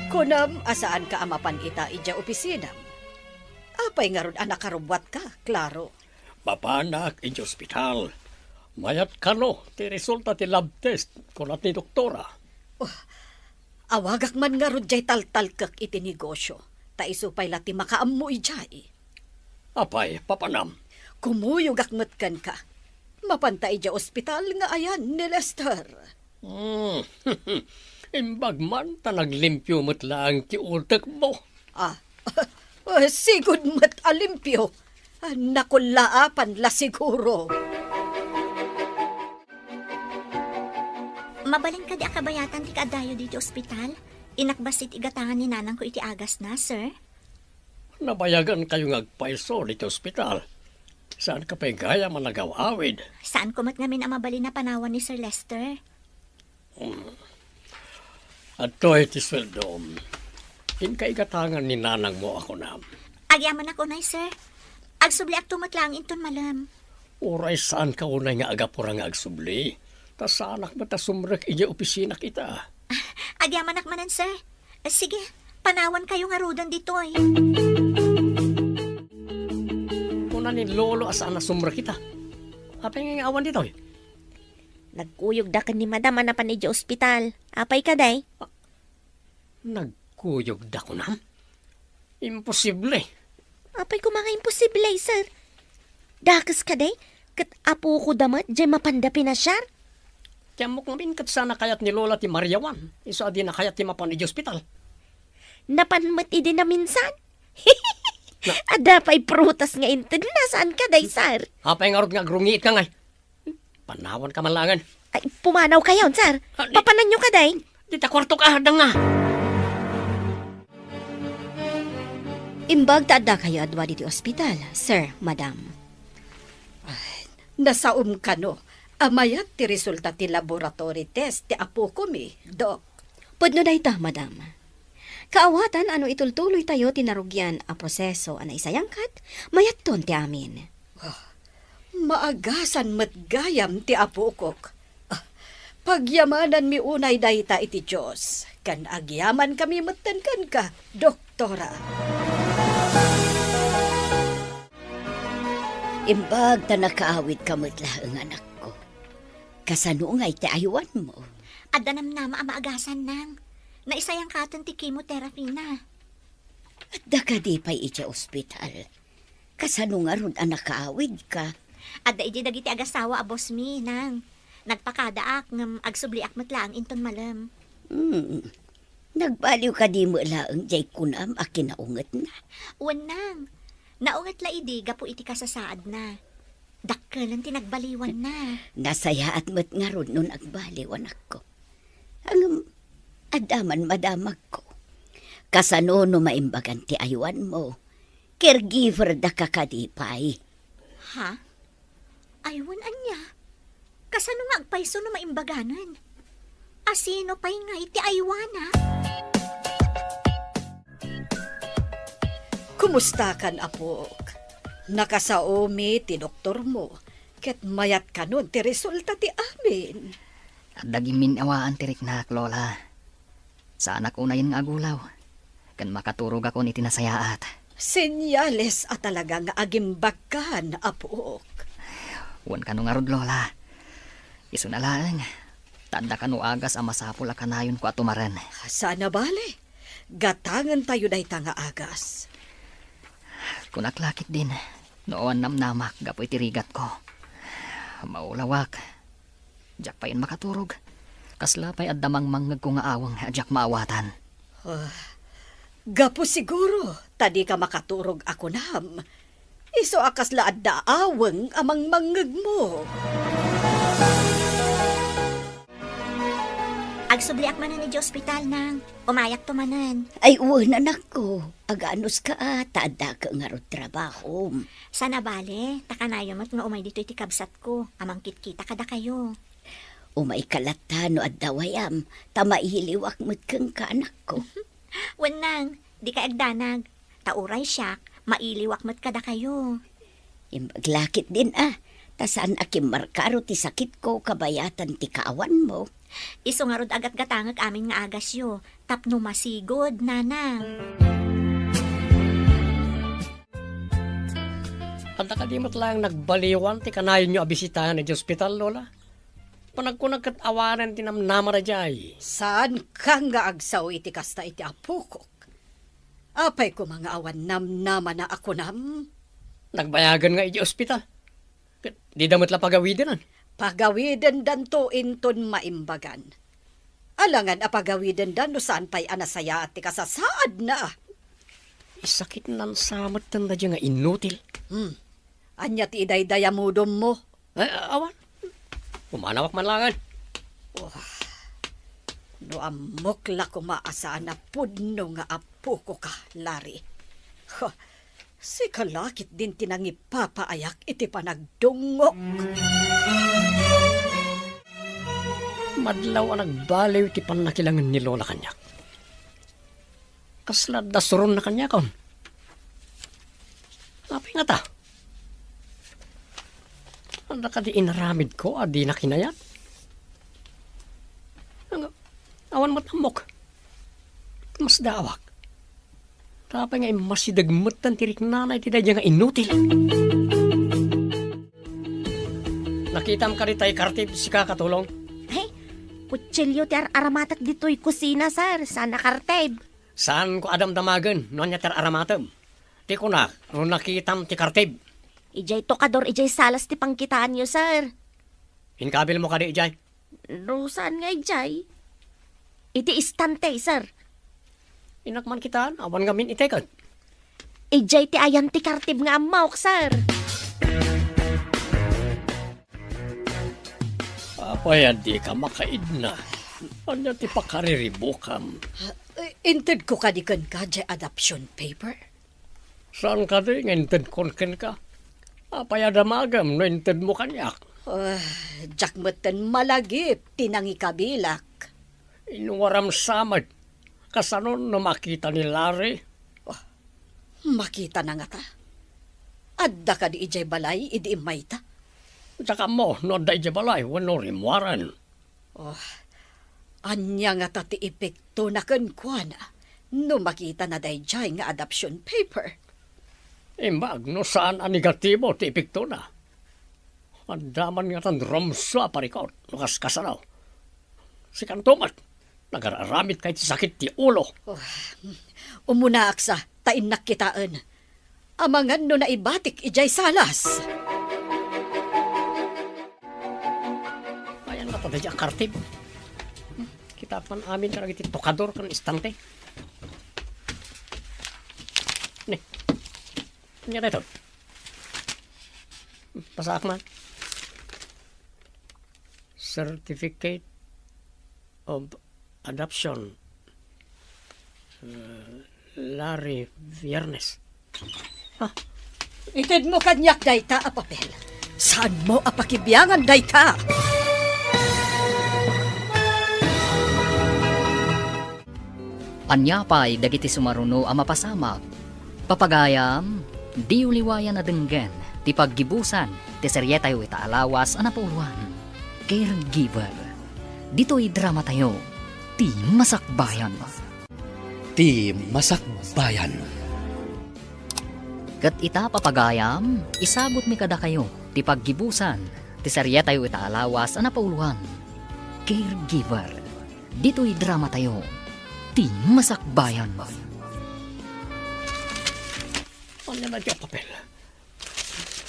Kunam a saanka a mapan ita idiay opisinam. Apay ngarud a nakarubbuatka, Claro? Mapanak idiay ospital. Mayat kano ti resulta ti lab test, kuna ti doktora. Oh, awagak man ngarud diay taltalkek iti negosio, ta isu pay la ti makaammo idiay. Apay, papanam? Kumuyogak met kenka. Mapanta idiay ospital nga ayan ni Lester. Hmm. Imbag man ta naglimpio met laeng ti utekmo. Ah, sigud met a limpio. Ah, nakullaapan la siguro. Mabalin kadi a kabayatan ti kaaddayo ditoy ospital? Inakbas iti igatangan ni nanangko iti agasna, sir. Nabayagan kayo nga agpayso ditoy ospital. Saan ka pay gayam a nagaw-awid? Saan ko met ngamin a mabalin a panawan ni Sir Lester. Hmm. Adtoy ti sueldom. Inka igatangan ni nanangmo a kunam. Agyamanak unay, sir. Agsubliakto met laeng inton malem. Uray saanka unay nga agapura nga agsubli. Ta saanak met a sumrek idiay opisinak ita. Agyamanak manen, sir. Sige, panawankayo ngaruden ditoy. Kuna ni Lolo a saan a sumrek ita. Apay nga awan ditoy? Nagkuyogda ken ni Madam a napan idiay ospital. Apay kadi? Nagkuyogda kunam? Imposible. Apay koma nga imposible, sir? Dakes kadi? Ket apoko da met, diay mapanda pinasiar? Ti ammok ngamin ket saan a kayat ni Lola ti mariawan. Isu a dina kayat ti mapan idiay ospital. Napan met idi naminsan? Na- Adda pay prutas nga intedna, saan kadi, sir? Apay ngarud nga agrungiitka ngay? Panawanka man laengen. Ay, pumanawkayon, sir. Ah, di- Papananyo kadi? Dita kuartok, ah, danga. Imbag ta addakayo a dua ditoy ospital, sir, madam. Ay, nasaom kano a mayat ti resulta ti laboratory test ti apokomi, Dok. Pudno dayta, madam. Kaawatan a no itultuloytayo ti narugian a proseso a naisayangkat, mayatton ti amin. Ah, maagasan met gayam ti apokok. Ah, pagyamananmi unay dayta iti Dios, ken agyamankami metten kenka, Doktora. Imbag ta nakaawidka met laeng, anakko. Kasano ngay ti aywanmo? Adda namnama a maagasan, nang. Naisayangkaten ti chemotherapy na. Adda kadi pay idiay ospital? Kasano ngarud a nakaawidka? Adda idiay dagiti agasawa a boss mi, nang. Nagpakadaak ngem agsubliak met laeng inton malem. Hmm. Nagbaliw kadi met laeng diay kunam a kinaungetna? Wen, nang. Naunget la idi gapu iti kasasaadna. Dakkelen ti nagbaliwanna. Nasayaat met ngarud no nagbaliw, anakko. Ngem, adda man madamagko. Kasano no maimbagan ti aywanmo? Caregiver daka kadi pay? Ha? Ay, wen ania? Kasano nga agpayso no maimbaganen? A sino pay ngay ti aywana? Kumustakan, apok? Nakasaomi ti doktormo, ket mayat kanon ti resulta ti amin. Adda gimmin-awaan ti riknak, Lola. Saanak unayen nga agulaw, ken makaturogakon iti nasayaat. Senyales a talaga nga agimbagkan, apok. Wen kano ngarud, Lola. Isuna laeng, ta adda kano agas a masapul a kanayonko a tumaren. Saan a bale. Gatangentayo dayta nga agas. Kunak la ketdin, no awan namnamak gapu iti rigatko. Maulawak. Diak payen makaturog. Kasla pay adda mangmangngegko nga aweng a diak maawatan. Ah, gapu siguro ta dika makaturog a kunam. Isu a kasla adda aweng a mangmangngegmo. Agsubliak manen idiay ospital, Nang. Umayakto manen. Ay, wen, anakko. Aganoska a, ta addaka ngarud trabahom. Saan a bale, ta kanayon met nga umay ditoy ti kabsatko a mangkitkita kadakayo. Umayka latta no adda way-am, ta mailiwak met kenka, anakko. Wen, Nang, dika agdanag. Ta uray siak, mailiwak met kadakayo. Imbag la ketdin a, ta saan a kimmarkaro ti sakitko kabayatan ti kaawanmo. Isu ngarud a gatgatangek amin nga agasyo, tapno masigud, Nana. Adda kadi met laeng nagbaliwan ti kanayonyo a bisitaen idiay ospital, Lola? Panagkunak ket awanen ti namnama daydiay. Saanka nga agsao iti kasta iti apokok? Apay koma nga awan namnamana a kunam? Nagbayagan nga idiay ospital. Ket dida met la pagawidenan. Pagawidendanto inton maimbagan. Alangan a pagawidenda no saan pay a nasayaat ti kasasaadna. Isakitnan sa metten daydiay nga inutil. Hmm. Ania ti idaydayamudonmo? Eh, awan. Pumanawak man laengen. Oh, no ammok la koma a saan a pudno nga apokoka, Larry. Huh, sika la ketdin ti nangipapaayak iti panagdungngok. Madlaw a nagbaliw ti pannakilangen ni Lola kaniak. Kasla adda suronna kaniakon. Apay ngata? Adda kadi inaramidko a dina kinayat? Nga, awan met ammok. Masdaawak. Ta apay nga immasideg metten ti riknana iti daydiay nga inutil? Nakitam kadi tay kartib, sika, Katulong? Ay, kutsilio ti ar-aramatek ditoy kusina, sir. Saan a kartib. Saanko a damdamagen no ania ti ar-aramatem. Ti kunak, no nakitam ti kartib. Idiay tokador, idiay salas ti pangkitaanyo, sir. Inkabilmo kadi idiay? No saan nga idiay? Iti istante, sir. Innak man kitaan, awan ngamin itekek. Idiay ti ayan ti kartib nga ammok, sir. Apay a dika makaidna? Ania ti pakariribukam? Eh, intedko kadi kenka diay adoption paper? Saan kadi nga intedkon kenka? Apay a damagem no intedmo kaniak? Ah, diak metten malagip ti nangikabilak. Inwaram sa met. Kasano no makita ni Larry? Oh, makitana ngata? Adda kadi idiay balay idi immayta? Diak ammo no adda idiay balay wenno rimmuaren. Oh, ania ngata ti epektona kenkuana no makitana daydiay nga adoption paper? Imbag no saan a negatibo ti epektona. Adda man ngatan rumsua a parikut no kaskasano. Sikanto met, nagar-aramidka iti sakit ti ulo. Oh, umunaak sa, ta innak kitaen. Amangan no naibatik idiay salas. Ayan nga ta daydiay a kartib. Kita man amin kadagiti tokador ken istante. Ni. Ania daytoy? Pasaak man. Certificate of adoption. Uh, Larry Viernes. Ha? Itedmo kaniak dayta a papel. Saanmo a pakibiangan dayta? Ania pay dagiti sumaruno a mapasamak? Papagayam, diyo liwayan a denggen ti paggibusan ti serietayo ita a lawas a napauloan, Caregiver. Ditoy dramatayo, Ti Masakbayan. Ti Masakbayan. Ket ita, papagayam, isagutmi kadakayo ti paggibusan ti serietayo ita a lawas a napauloan, Caregiver. Ditoy dramatayo, Ti Masakbayan. Ania daytoy a papel?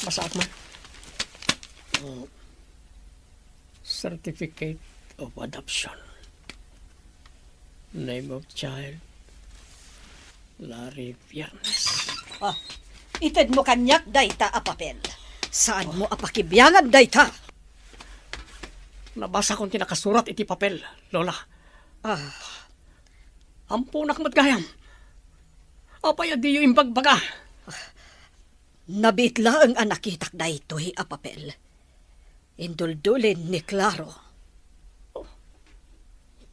Basaak man. Uh, certificate of adoption. Name of child, Larry Viernes. Ah, itedmo kaniak dayta a papel. Saanmo a pakibiangan dayta? Nabasakon ti nakasurat iti papel, Lola. Ah. Amponak met gayam. Apay a diyo imbagbaga? Nabiit laeng a nakitak daytoy a papel. Induldulin ni Claro. Oh,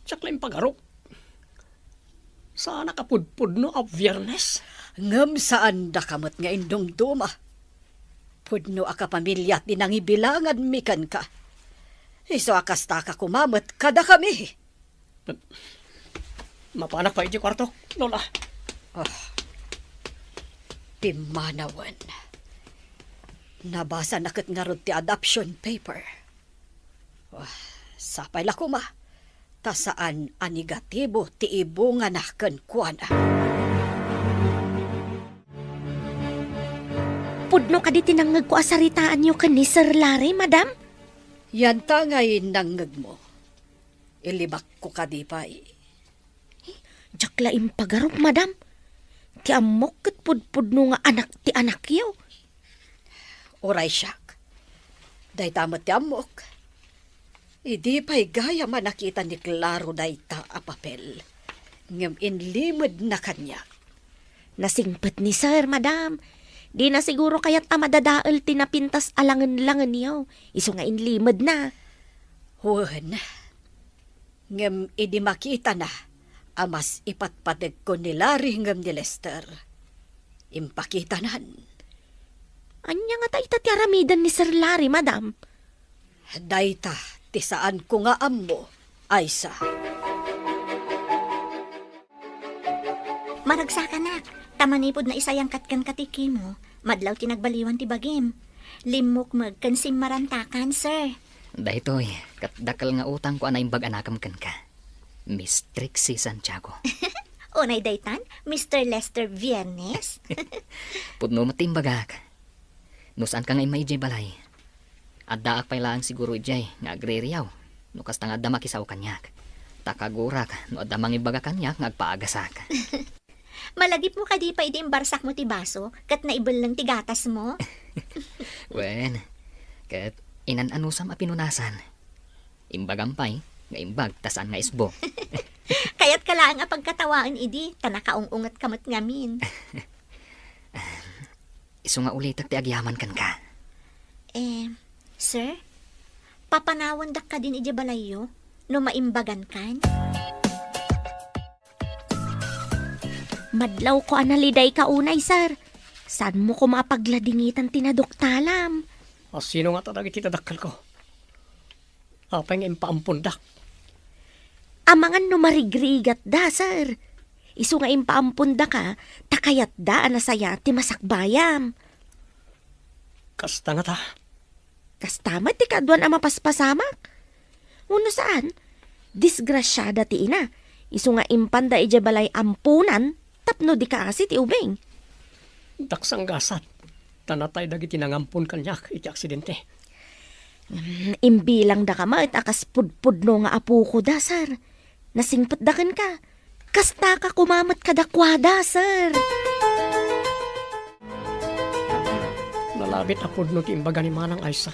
diak la impagarop. Saanak a pudpudno a Biernes. Ngem saandaka met nga indumduma. Pudno a kapamilya ti nangibilanganmi kenka. Isu a kastaka koma met kadakami. Mapanak pay iti kuartok, Lola. Ah, pimmanawen. Nabasana ket ngarud ti adoption paper. Ah, sapay la koma, ta saan a negatibo ti ibungana kenkuana. Pudno kadi ti nangngegko a saritaanyo ken ni Sir Larry, madam? Yanta ngay nangngegmo. Ilibakko kadi pay? Diak la impagarop, madam. Ti ammok ket pudpudno nga anak ti anakyo. Uray siak. Dayta met ti ammok. Idi pay gayam a nakita ni Claro dayta a papel, ngem inlimedna kaniak. Nasingpet ni Sir, madam. Dina siguro kayat a madadael ti napintas a langen-langenyo. Isu nga inlimedna. Wen, ngem idi makitana a mas ipatpategko ni Larry ngem ni Lester, impakitanan. Ania ngata ita ti aramiden ni Sir Larry, madam? Dayta ti saanko nga ammo, Aisa. Maragsakanak, ta manipud naisayangkat kenka ti kimo, madlaw ti nagbaliwan ti bagim. Limmukmeg ken simmarantakan, sir. Daytoy, ket dakkel nga utangko a naimbag a nakem kenka, Miss Trixie Santiago. Unay daytan, Mister Lester Viernes? Pudno met ti imbagak. No saanka nga immay idiay balay, addaak pay laeng siguro idiay nga agririyaw. No kasta nga adda makisao kaniak, ta kagurak no adda mangibaga kaniak nga agpaagasak. Malagipmo kadi pay idi imbarsakmo ti baso ket naibelleng ti gatasmo? Wen, ket inan-anusam a pinunasan. Imbagam pay nga imbag ta saan nga isbo. Kayatka laeng a pagkatawaen idi ta nakaung-ungetka met ngamin. Isu nga ulitek ti agyaman kenka. Eh, sir, papanawandak kadin idiay balayyo no maimbagankan? Madlawko a nalidayka unay, sir. Saanmo koma a pagladingitan ti naduktalam? A, sino ngata dagiti dadakkelko? Apay nga impaampondak? Amangan no marigrigatda, sir. Isu nga impaampondaka, ta kayatda a nasayaat ti masakbayam. Kasta ngata? Kasta met ti kaaduan a mapaspasamak. Wenno saan, disgrasiada ti ina. Isu nga impanda idiay balay amponan tapno di kaasi ti ubing. Daksang gasat, ta natay dagiti nangampon kaniak iti aksidente. Mm, imbilangdaka met a kas pudpudno nga apokoda, sir. Nasingpetda kenka. Kastaka koma met kadakuada, sir. Nalabit a pudno ti imbaga ni Manang Aisa.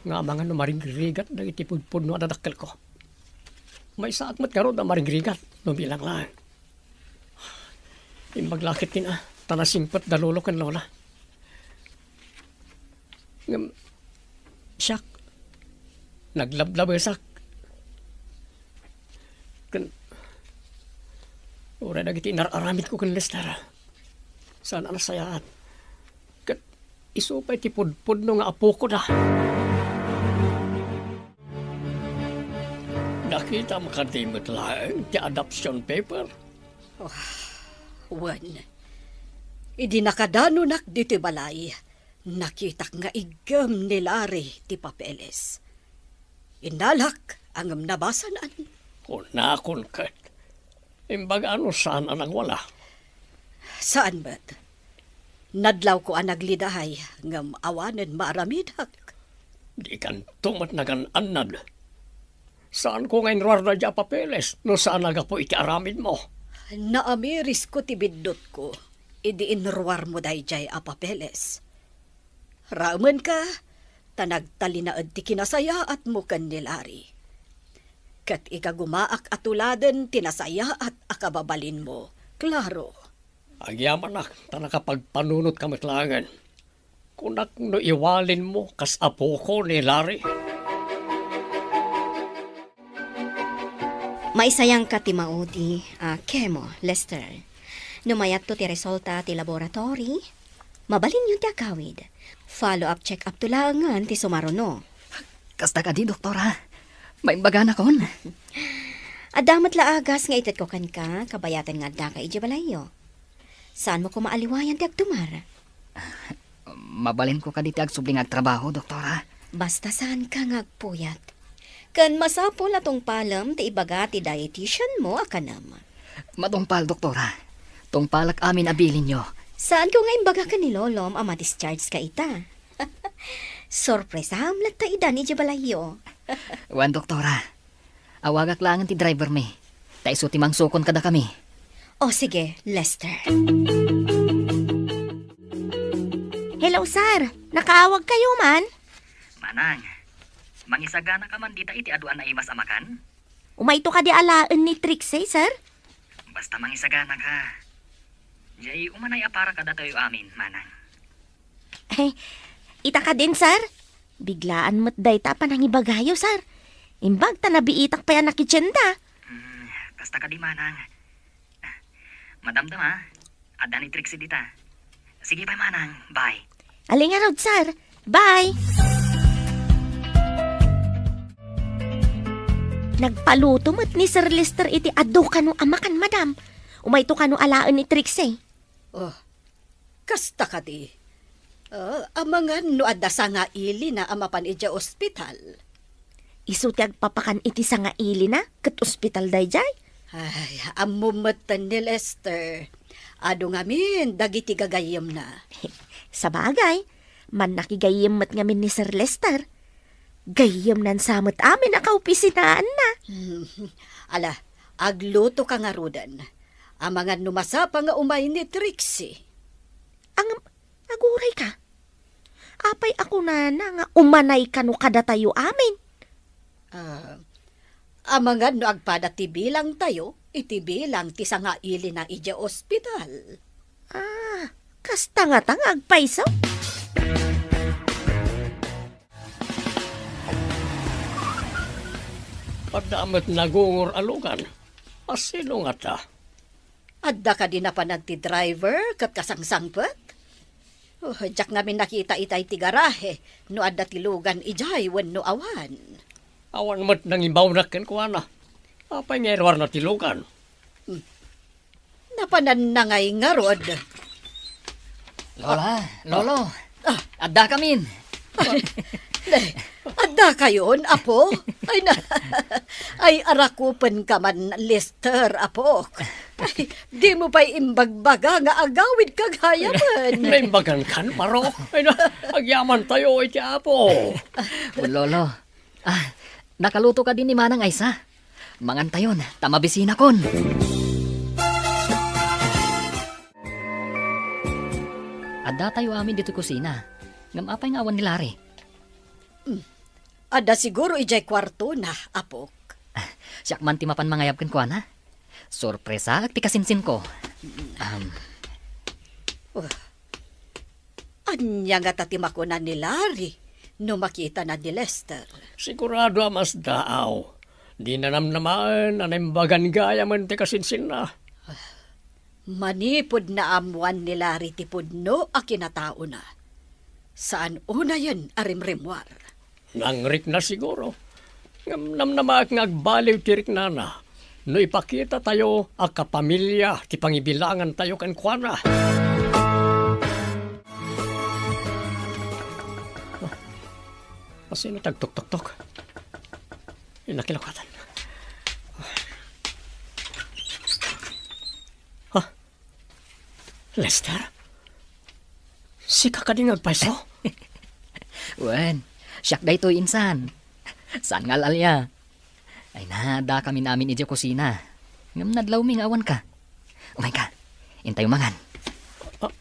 Nga amangan no marigrigat dagiti pudpudno a dadakkelko. Maysaak met ngarud a marigrigat no bilang laeng. Imbag la ket ti ina, ta nasingpetda lolo ken lola. Ngem siak, naglablabesak. Ken uray dagiti inar-aramidko ken Lester, saan a nasayaat. Ket isu pay ti pudpudno nga apokoda. Nakitam kadi met laeng ti adoption paper? Oh, wen. Idi nakadanonak ditoy balay, nakitak nga iggem ni Larry ti papeles. Innalak, ngem nabasanan. Kunakon ket, imbaga no saan a nagwala? Saan met. Nadlawko a nagliday, ngem awanen maaramidak. Dikanto met nagan-annad. Saanko nga inruarda idiay a papeles no saan a gapu iti aramidmo. Naamirisko ti biddutko idi inruarmo daydiay a papeles. Raemenka, ta nagtalinaed ti kinasayaatmo ken ni Larry. Ket ikagumaak a tuladen ti nasayaat a kababalinmo, Claro. Agyamanak ta nakapagpanunotka met laengen. Kunak no iwalinmo kas apoko ni Larry. Maisayangka ti maudi a chemo, Lester. No mayatto ti resulta ti laboratory, mabalinyon ti agawid. Follow-up check-up to laengen ti sumaruno. Kasta kadi, doktora? Maimbaganakon? Adda met la agas nga itedko kenka, kabayatan nga addaka idiay balayyo. Saanmo koma a liwayan ti agtumar? Mabalinko kadi ti agsubli nga agtrabaho, doktora? Basta saanka nga agpuyat. Ken masapul a tungpalem ti ibaga ti dietitian mo a kanem. Matungpal, doktora. Tungpalek amin a bilinyo. Saanko nga imbaga ken ni Lolom a ma-discharge ka ita. Sorpresam latta idan idiay balayyo. Wen, doktora. Awagak laengen ti driver mi. Ta isu ti mangsukon kadakami. O sige, Lester. Hello, sir. Nakaawag kayo man? Manang, mangisaganaka man dita iti adu a naimas a makan? Umayto kadi alaen ni Trixie, sir? Basta mangisaganaka. Jay umanay a para kadatayo amin, Manang. Eh, ita kadin, sir? Biglaan met dayta a panangibagayo, sir. Imbag ta nabiitak pay a nakitien da. Hmm, kasta kadi, Manang. Madamdama, adda ni Trixie dita. Sige pay, Manang. Bye. Aling ngarud, sir. Bye. Nagpaluto met ni Sir Lester iti adu kano a makan, madam. Umayto kano alaen ni Trixie. Oh, kasta kadi. Ah, amangan no adda sangailina a mapan idiay ospital. Isu ti agpapakan iti sangailina ket ospital daydiay? Ay, ammo metten ni Lester. Adu ngamin dagiti gagayyemna. Sabagay, mannakigayyem met ngamin ni Sir Lester. Gayyemnan sa met amin a kaopisinaanna. Hmm. Ala, agluto ka ngaruden. Amangan no masapa nga umay ni Trixie. Ang, aguray ka. Apay a kunana nga umanay kano kadatayo amin? Ah, amangan no agpada ti bilangtayo iti bilang ti sangailina idiay ospital. Ah, kasta ngata nga agpayso? Adda met nagungor a lugan. A sino ngata? Adda kadi napanan ti driver ket kasangsangpet? Oh, diak ngamin nakita itay ti garahe no adda ti lugan idiay wenno awan. Awan met nangibawnak kenkuana. Apay nga iruarna ti lugan? Hmm. Napananna ngay ngarud. Lola, Lolo, ah, addakamin. Ay, ne, addakayon, apo? Ay, na, ay, arakupen ka man, Lester, apok. Ay, di mo pa'y imbagbaga nga agawid ka gayamen. Naimbagan kan, Maro? Ay, na, agyaman tayo iti Apo. Lolo, ah, nakaluto kadi ni Manang Aysa? Mangantayon, ta mabisinakon. Addatayo amin ditoy kusina. Ngem apay nga awan ni Larry? Hmm. Adda siguro idiay kuartona, apok. Siak man ti mapan mangayab kenkuana. Sorpresaek ti kasinsinko. Um. Oh. Ania ngata ti makuna ni Larry no makitana ni Lester? Sigurado a masdaaw. Dina namnamaen a naimbagan gayamen ti kasinsinna. Manipud naammoan ni Larry ti pudno a kinataona, saan unayen a rimrimmuar. Nangrikna siguro. Ngem namnamaek nga agbaliw ti riknana no ipakitatayo a kapamilya ti pangibilangantayo kenkuana. Asino ti agtuktoktok? Nakilokatan. Ha? Lester? Sika kadi nga agpayso? Wen, siak daytoy insan. Saan nga al-alia? Ay na, addakamin amin idiay kusina. Ngem nadlawmi nga awanka. Umayka. Intayo mangan. Ah,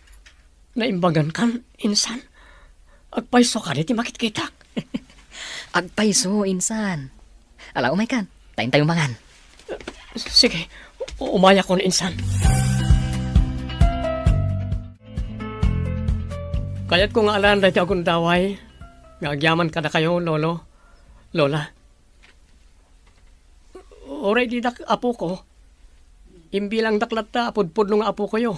naimbagankan, insan? Agpayso kadi ti makitkitak? Agpayso, insan. Ala, umaykan. Ta intayo mangan. Sige, umayakon, insan. Kayatko nga alaen daytoy a gundaway nga agyaman kadakayo, Lolo, Lola. Uray didak apoko, imbilangdak latta a pudpudno nga apokoyo.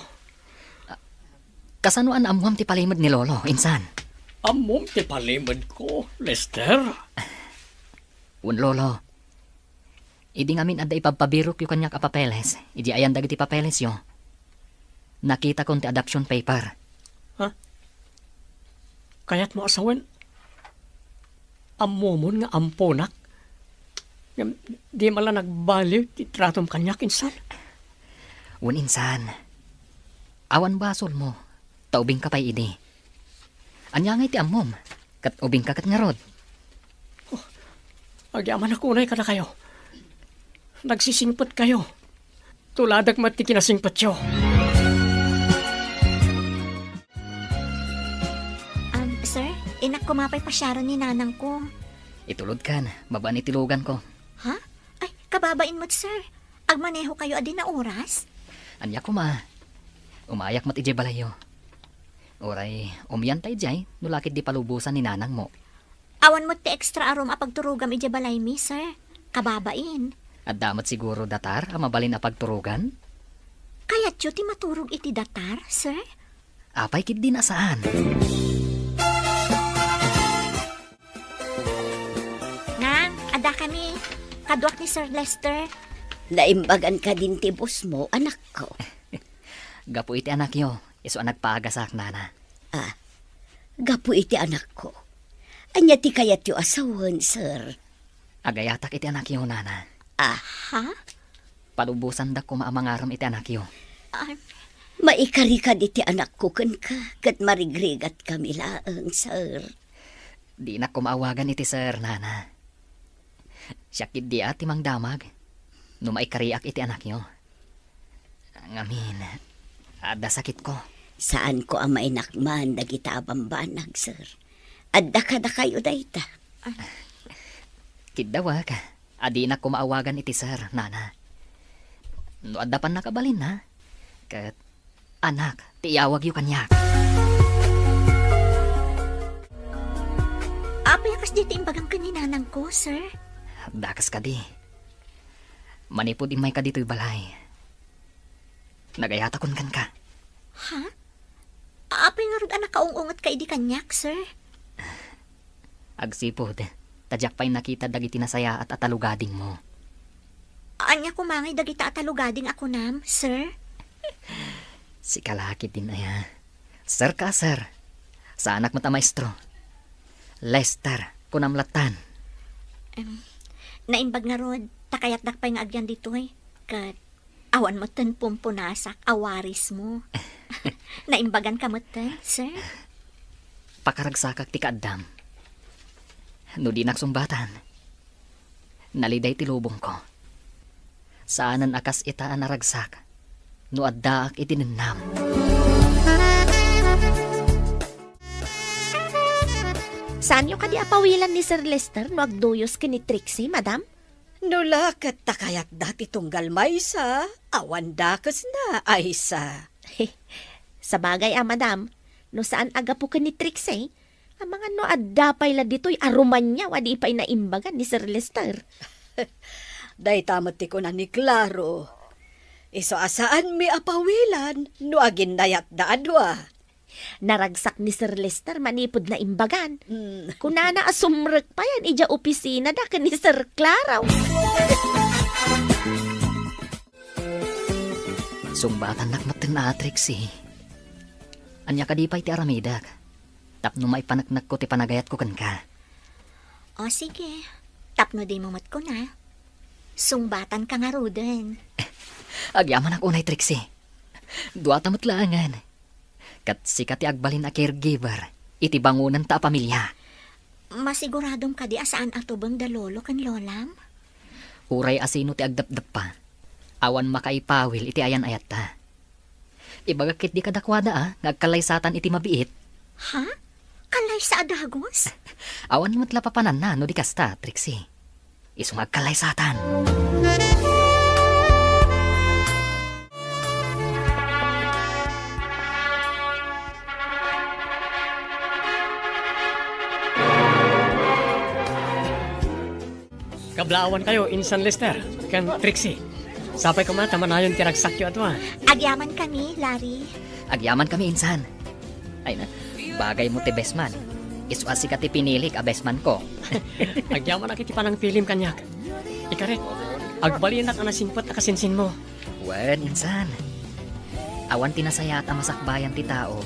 Kasano a naammoam ti palimed ni Lolo, insan? Ammom ti palimedko, Lester? Wen, Lolo. Idi ngamin adda ipabpabirokyo kaniak a papeles, idi ayan dagiti papelesyo, nakitakon ti adoption paper. Ha? Kayatmo a sawen? Ammomon nga amponak? Ngem di man la nagbaliw ti tratom kaniak, insan? Wen, insan. Awan basolmo, ta ubingka pay idi. Ania ngay ti ammom? Ket ubingka ket ngarud? Oh, agyamanak unay kadakayo. Nagsisingpetkayo. Tuladak met ti kinasingpetyo. Um, sir, innak koma pay pasiaren ni nanangko. Itulodkan, babaen iti luganko. Ha? Ay, kababain met, sir. Agmanehokayo a di naoras? Ania koma? Umayak met idiay balayyo. Uray, umianta idiay, no la ketdi palubosan ni nanangmo. Awan met ti extra a room a pagturogam idiay balaymi, sir. Kababain. Adda met siguro datar a mabalin a pagturogan? Kayatyo ti maturog iti datar, sir? Apay ketdin a saan? Nang, adda kami. Kaduak ni Sir Lester. Naimbagan kadin ti boss mo, anakko? Gapu iti anakyo, isu a nagpaagasak, nana. Ah, gapu iti anakko. Ania ti kayatyo a sawen, sir? Agayatak iti anakyo, nana. Aha? Palubosandak koma a mangarem iti anakyo. Ah, maikari kadi ti anakko kenka, ket marigrigatkami laeng, sir. Dinak koma awagan iti sir, nana. Siak ketdi a ti mangdamag no maikariak iti anakyo. Ngamin, adda sakitko. Saanko a mainakman dagita a bambanag, sir. Adda kadakayo dayta. Kiddawak a dinak koma awagan iti sir, nana. No adda pannakabalinna, ket anak ti iyawagyo kaniak. Apay a kasdi ti imbagam ken ni nanangko, sir? Dakes kadi. Manipud immayka ditoy balay, nagayatakon kenka. Ha? Apay ngarud a nakaung-ungetka idi kaniak, sir? Agsipud ta diak pay nakita dagiti nasayaat a talugadingmo. Ania koma ngay dagita a talugading a kunam, sir? Sika la ketdin aya. Sir ka, sir. Saanak met a maestro. Lester, kunam lattan. Em, naimbag ngarud, ta kayatdak pay nga agyan ditoy. Ket awan metten pumpunasak a warismo. Naimbaganka metten, sir? Pakaragsakak ti kaaddam. No dinak sungbatan, naliday ti lubongko. Saanen a kas ita a naragsak no addaak iti nennam. Saanyo kadi a pawilan ni Sir Lester no agduyos ken ni Trixie, madam? No la ket ta kayatda ti tunggal maysa, awan dakesna, Aisa. Sabagay a, madam, no saan a gapu ken ni Trixie, amangan no adda pay la ditoy a Romaniao a di pay naimbagan ni Sir Lester. Dayta met ti kuna ni Claro. Isu a saanmi a pawilan no aginnayatda a dua. Naragsak ni Sir Lester manipud naimbagan. Mm. Kunana a sumrek payen idiay opisinada ken ni Sir Claro. Sungbatannak metten a, Trixie. Ania kadi pay ti aramidek tapno maipaneknekko ti panagayatko kenka? O sige, tapno dimo met kuna, sungbatanka ngaruden. Agyamanak unay, Trixie. Duata met laengen. Ket sika ti agbalin a caregiver iti bangonanta a pamilia. Masiguradom kadi a saan a tubeng da lolo ken lolam? Uray asino ti agdapdappa, awan makaipawil iti ayan-ayatta. Ibagak ketdi kadakuada a nga agkallaysatan iti mabiit. Ha? Kallaysa a dagus? Awan met la papananna no di kasta, Trixie. Isu nga agkallaysatan. Kablaawankayo, Insan Lester, ken Trixie. Sapay koma ta manayon ti ragsakyo a dua. Agyaman kami, Larry. Agyaman kami, Insan. Ay na, bagay mo ti best man. Isu a sika ti pinilik a best man ko. Agyamanak iti panangpilim kaniak. Ikari, agbalinak a nasingpet a kasinsinmo. Wen, Insan. Awan ti nasayaat a masakbayan ti tao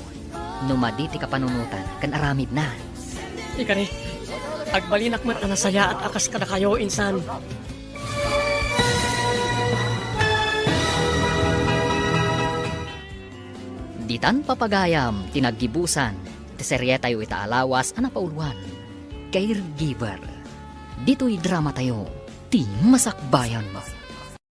no madi ti kapanunotan ken aramidna. Ikari, agbalinak met a nasayaat a kas kadakayo, Insan. Ditan papagayam ti naggibusan ti serietayo ita a lawas a napauluan, Caregiver. Ditoy dramatayo, ti masakbayan.